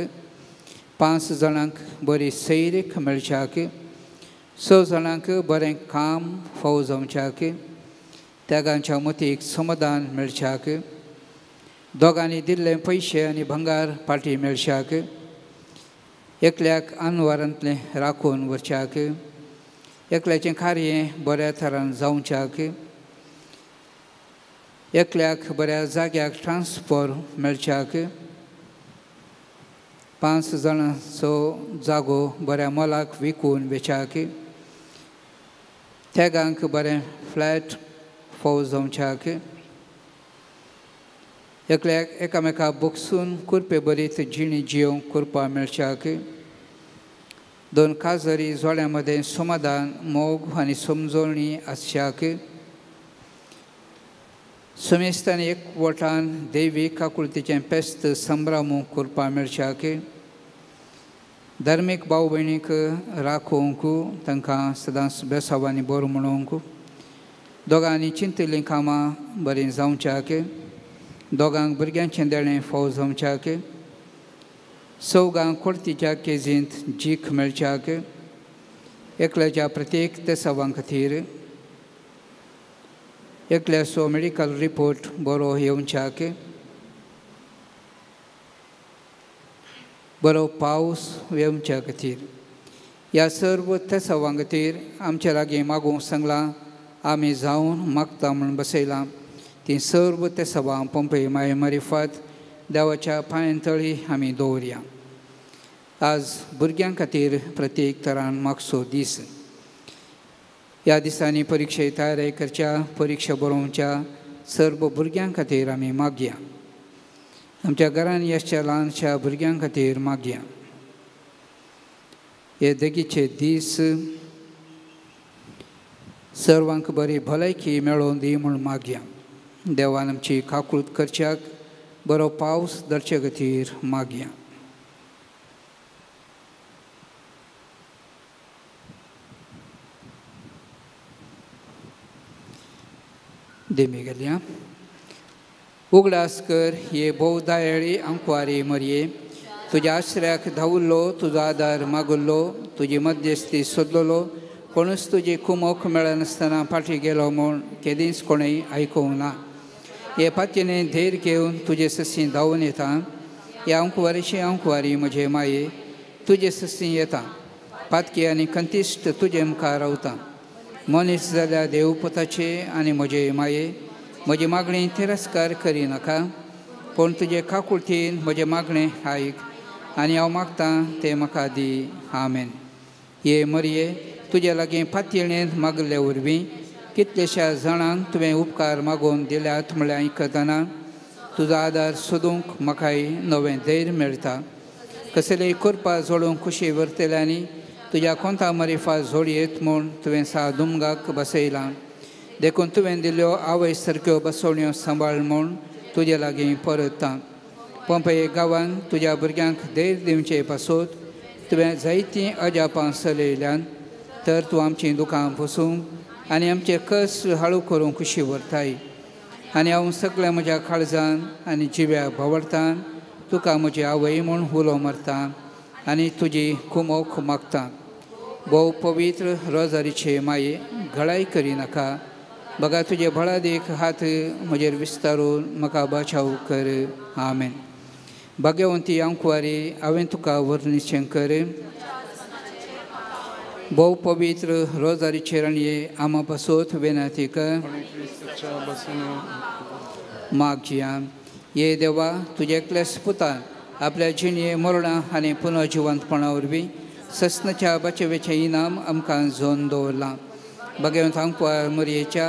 5 जाणांक बरी सैरीक मेळच्याक, 6 जाणांक बरें काम फाव जावच्याक, त्यागांच्या मतीक समाधान मेळच्याक, दोगांनी दिल्ले पयशे आनी भंगार पाटी मेळच्याक, एकल्याक आनवारांतलें राखून व्हरच्याक, एकल्याचें कार्य बऱ्या थरान जावच्याक, एकल्याक बऱ्या जाग्याक ट्रान्सफर मेळच्याक, 5 जाणांचो जागो बऱ्या मोलाक विकून वेच्याक, तेगांक बरें फ्लॅट फाव जावच्याक, एकल्याक एकामेका बगसून कुरपे बरीत जिणी जियोंक करपा मेळच्याक, 2 काजरी जोड्यां मदें समाधान मोग आनी समजवणी आसच्याक, समेस्तान एकवटान देवी काकुळतीचें पेस्त संभ्रमूंक करपा मेळच्याक, धार्मीक भाव भयणीक राखोवंक तांकां सदांच बेसावांनी बरो म्हणोवंक, दोगांनी चिंतिल्लीं कामां बरीं जावच्याक, दोगांक भुरग्यांचें देणें फाव जावच्याक, चवगांक कोर्तीच्या केजींत जीख मेळच्याक, एकल्याच्या प्रत्येक तेसावां खातीर एकल्याचो मेडिकल रिपोर्ट बरो येवच्याक, बरो पावस येवच्या खातीर, ह्या सर्व तेसावां खातीर आमच्या लागीं मागूंक सांगलां आमी जावन मागता म्हूण बसयलां. ती सर्व तेसावां पोंपे माये मारिफात देवाच्या पांयां तळी आमी दवरया. आज भुरग्यां खातीर प्रत्येक तरान मागचो दीस. ह्या दिसांनी परिक्षे तयारी करच्या, परिक्षा बरोवच्या सर्व भुरग्यां खातीर आमी मागया. आमच्या घरांत आसच्या ल्हानशा भुरग्यां खातीर मागया. हे देगीचे दीस सर्वांक बरी भलायकी मेळोवन दी म्हूण मागया. देवान आमची काकूळत करच्याक बरो पावस धरचे खातीर मागया. देमी गेल्या. उगडास कर हे भोवदायळी आंकवारी मरये, तुज्या आश्र्याक धांवल्लो, तुजो आदार मागुल्लो, तुजी मध्यस्थी सोदलेलो, कोणूच तुजी कुमोक मेळनासतना फाटीं गेलो म्हूण केदींच कोणूय आयकूंक ना. हे पातयेने धैर्य घेवन तुजे ससी धांवून येता. हे आंकवारीशी आंकवारी म्हजे माये तुजे ससी येता. पातकी आनी कंतिश्ट तुजे मुखार रावता. मनीस जाल्या देवपुताचे आनी म्हजे माये म्हजी मागणी तिरस्कार करिनाका, पूण तुजे काकुळतीन म्हजें मागणें आयक आनी हांव मागतां तें म्हाका दी. आमेन. ये मरये, तुजे लागीं पातयेणेन मागले वरवीं कितलेश्या जाणांक तुवें उपकार मागोवन दिल्यात म्हळ्यार आयकतना तुजो आदार सोदूंक म्हाकाय नवें धैर्य मेळटा. कसलेय करपा जोडूंक खुशी व्हरतल्यांनी तुज्या कोंता मरिफा जोडयेत म्हूण तुवें सा दुमगाक बसयलां. देखून तुवें दिल्ल्यो आवय सारक्यो बसवण्यो सांबाळ म्हूण तुजे लागीं परतता. पोंपे गांवान तुज्या भुरग्यांक धैर्य दिवचे पासत तुवें जायतीं अजापां चलयल्यान, तर तूं आमचीं दुकां पुसूंक आनी आमचे कस हाळू करूंक खुशी व्हरताय. आनी हांव सगळ्या म्हज्या काळजान आनी जिव्या भोंवडतान तुका म्हजी आवय म्हूण उलो मारता आनी तुजी कुमोक मागता. भोव पवित्र रोजारीचे माये, घळाय करिनाका, बगा तुजे बळादीक हात म्हजेर विस्तारून म्हाका बाचाव कर. आमेन. भाग्यवंती आंकवारी, हांवें तुका वर्णिचें कर. भोव पवित्र रोजारीचे राणये, आमा पासत विनंती कर. मागया. ये देवा, तुज्या एकल्याच पुतान आपल्या जिणये मरणां आनी पुनर्जिवंतपणा वरवीं सस्नाच्या बचवेचें इनाम आमकां जोन दवरलां. भाग्यवंत आंकवार मरयेच्या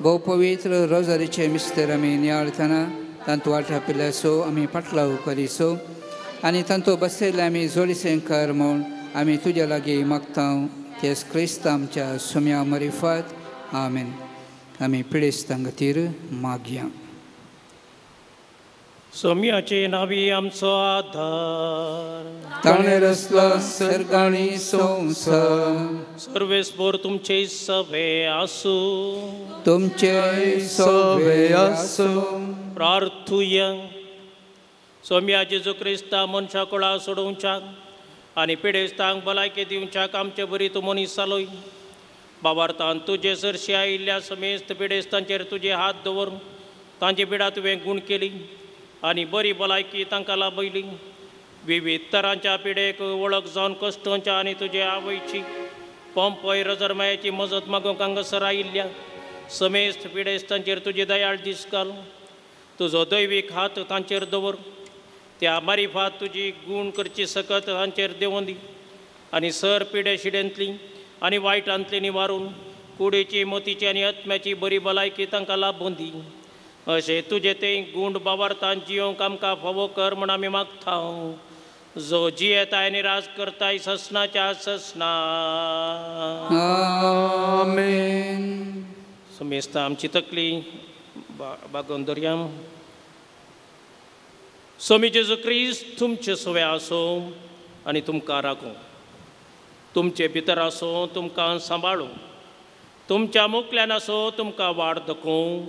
भोव पवित्र रोजारीचे मिस्तर आमी नियाळतना तांतू वाटापिल्ल्याचो आमी पाटलाव करिसो आनी तांतू बसयल्ले आमी जोडीसें कर म्हूण आमी तुज्या लागीं मागता. तेच क्रिस्त आमच्या सुम्या मरिफात. आमेन. आमी पिडेस्तां खातीर मागया. सोम्याचे नावी आमचो आधार, ताणें रचला सर्ग आनी संवसार. सर्वेस्पोर तुमचे सवे आसूं, तुमचे सवे आसूं. प्रार्थुया. सोम्या जेजू क्रिस्ता मनशा कुळा सोडोवच्याक आनी पिडेस्तांक भलायकी दिवच्याक आमचे बरी तूं मनीस जालोय. बाबार्थान तुजे सरशी आयिल्ल्या समेस्त पिडेस्तांचेर तुजे हात दवरून तांची पिडा तुवें गूण केली आनी बरी भलायकी तांकां लाभयली. विविध तरांच्या पिडेक वळख जावन कश्टांच्या आनी तुजे आवयची पंपय रजरमायाची मजत मागूंक हांगासर आयिल्ल्या समेस्त पिडेस्तांचेर तुजी दयाळ दीस घाल. तुजो दैवीक हात तांचेर दवर. त्या मारिफात तुजी गूण करची सकत तांचेर देंवोन दी आनी सर पिडे शिडेंतली आनी वायटांतली निवारून कुडीची मतीची आनी आत्म्याची बरी भलायकी तांकां लाभून दी. अशें तुजें तें गूण बाबार्थान जियोंक आमकां फावो कर म्हूण आमी मागता, जो जियेताय आनी राज करताय ससनाच्या ससना. आमेन. समेस्तां आमची तकली बागोवन दवरया. स्वामी जेजू क्रिस्त तुमचे सवे आसूं आनी तुमकां राखूं, तुमचे भितर आसूं तुमकां सांबाळूं, तुमच्या मुखल्यान आसूं तुमकां वाड दाखोवं,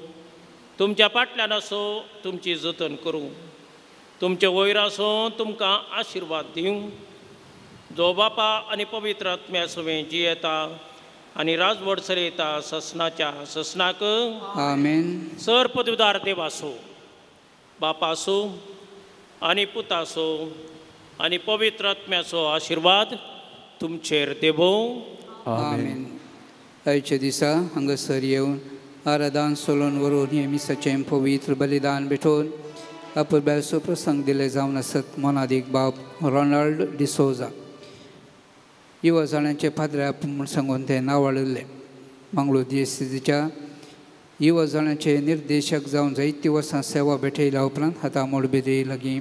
तुमच्या फाटल्यान आसूं तुमची जतन करूं, तुमचे वयर आसूं तुमकां आशिर्वाद दिवं. जो बापा आनी पवित्र आत्म्या सवें जियेता आनी राजवट चलयता ससनाच्या ससनाक. आमेन. सर पदवीदार देव आसूं, बापा आसूं आनी पुता आसूं आनी पवित्र आत्म्याचो आशिर्वाद तुमचेर देवो. आमेन. आयच्या दिसा हांगासर येवन आराधन सोलोन व्हरून हें मिसाचें पवित्र बलिदान भेटोवन अपुरबायेचो प्रसंग दिले जावन आसत मोनादीक बाब रोनाल्ड डिसोजा युवा जाणांचे पाद्रे म्हूण सांगून ते नांवाळिल्ले. मंगळूर दियेसीच्या युवा जाणांचे निर्देशक जावन जायतीं वर्सां सेवा भेटयल्या उपरांत आतां मोडबेदी लागीं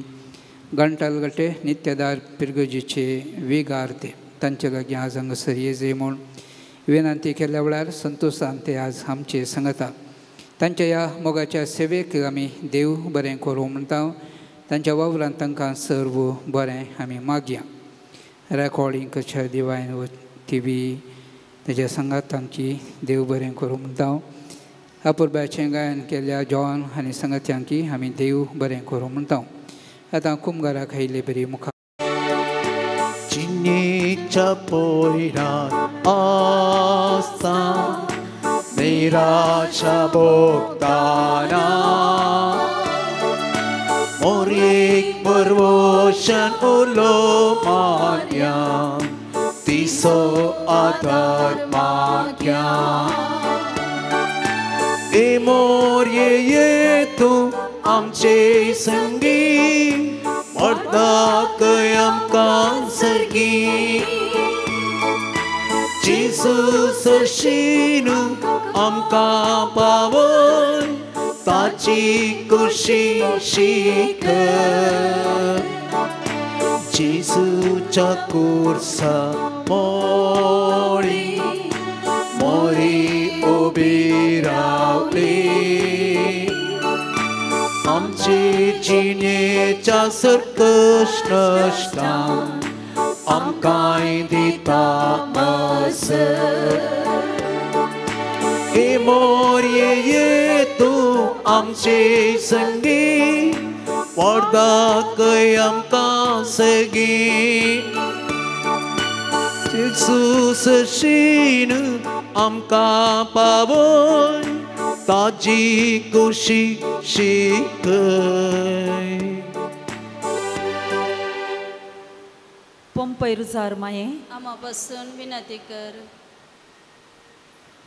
घंटालगटे नित्यदार पिरगजीचे विगार ते तांचे लागीं आज हांगासर येजे म्हूण विनंती केल्या वेळार संतोशान ते आज आमचे सांगता. तांच्या ह्या मोगाच्या सेवेक आमी देव बरें करूं म्हणटा. तांच्या वावरान तांकां सर्व बरें आमी मागया. रेकॉर्डिंग कशा दिवायन टी व्ही ताच्या सांगात तांची देव बरें करूं म्हणटा. अपुरबायेचें गायन केल्ल्या जॉन आनी सांगात्यांकी आमी देव बरें करूं म्हणटा. आतां कुमगाराक आयिल्ले बरी मुखार जिणेच्या पयरान आसा निराशा भोगताना मोरेक बरवशन उलो मान्या ती तुजो आदार माग्या. ए मोरये ये तूं आमचे संगी, मर्दाकय आमकां सर्गी. जेजू सरशीन आमकां पावय, ताची कुशी शिकय. जेजूच्या कुर्सा मोरी मोरी उबी रावली, आमचे जिणेच्या सर्कश नश्टान आमकांय दिता मसर. हे मोरये ये तूं आमचे संगी, वरदाकय आमकां सगीं. जेजू सरशीन आमकां पावय, ताजी कुशी शिकय. पंपय रुजार माये आमा पासून विनंती कर.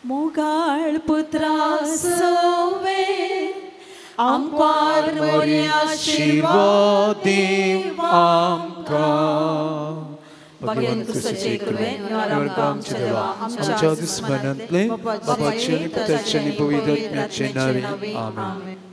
मोगाळ पुत्रा सोवे आमकार मोरी आशीर्वाद आमकां. भगवंत क्रिस्ताचे कृपेन आमच्या देवा आमच्या दुस्मनांतले बापाचे आनी पुताचे आनी पवित्र आत्म्याचे नांवे आमेन.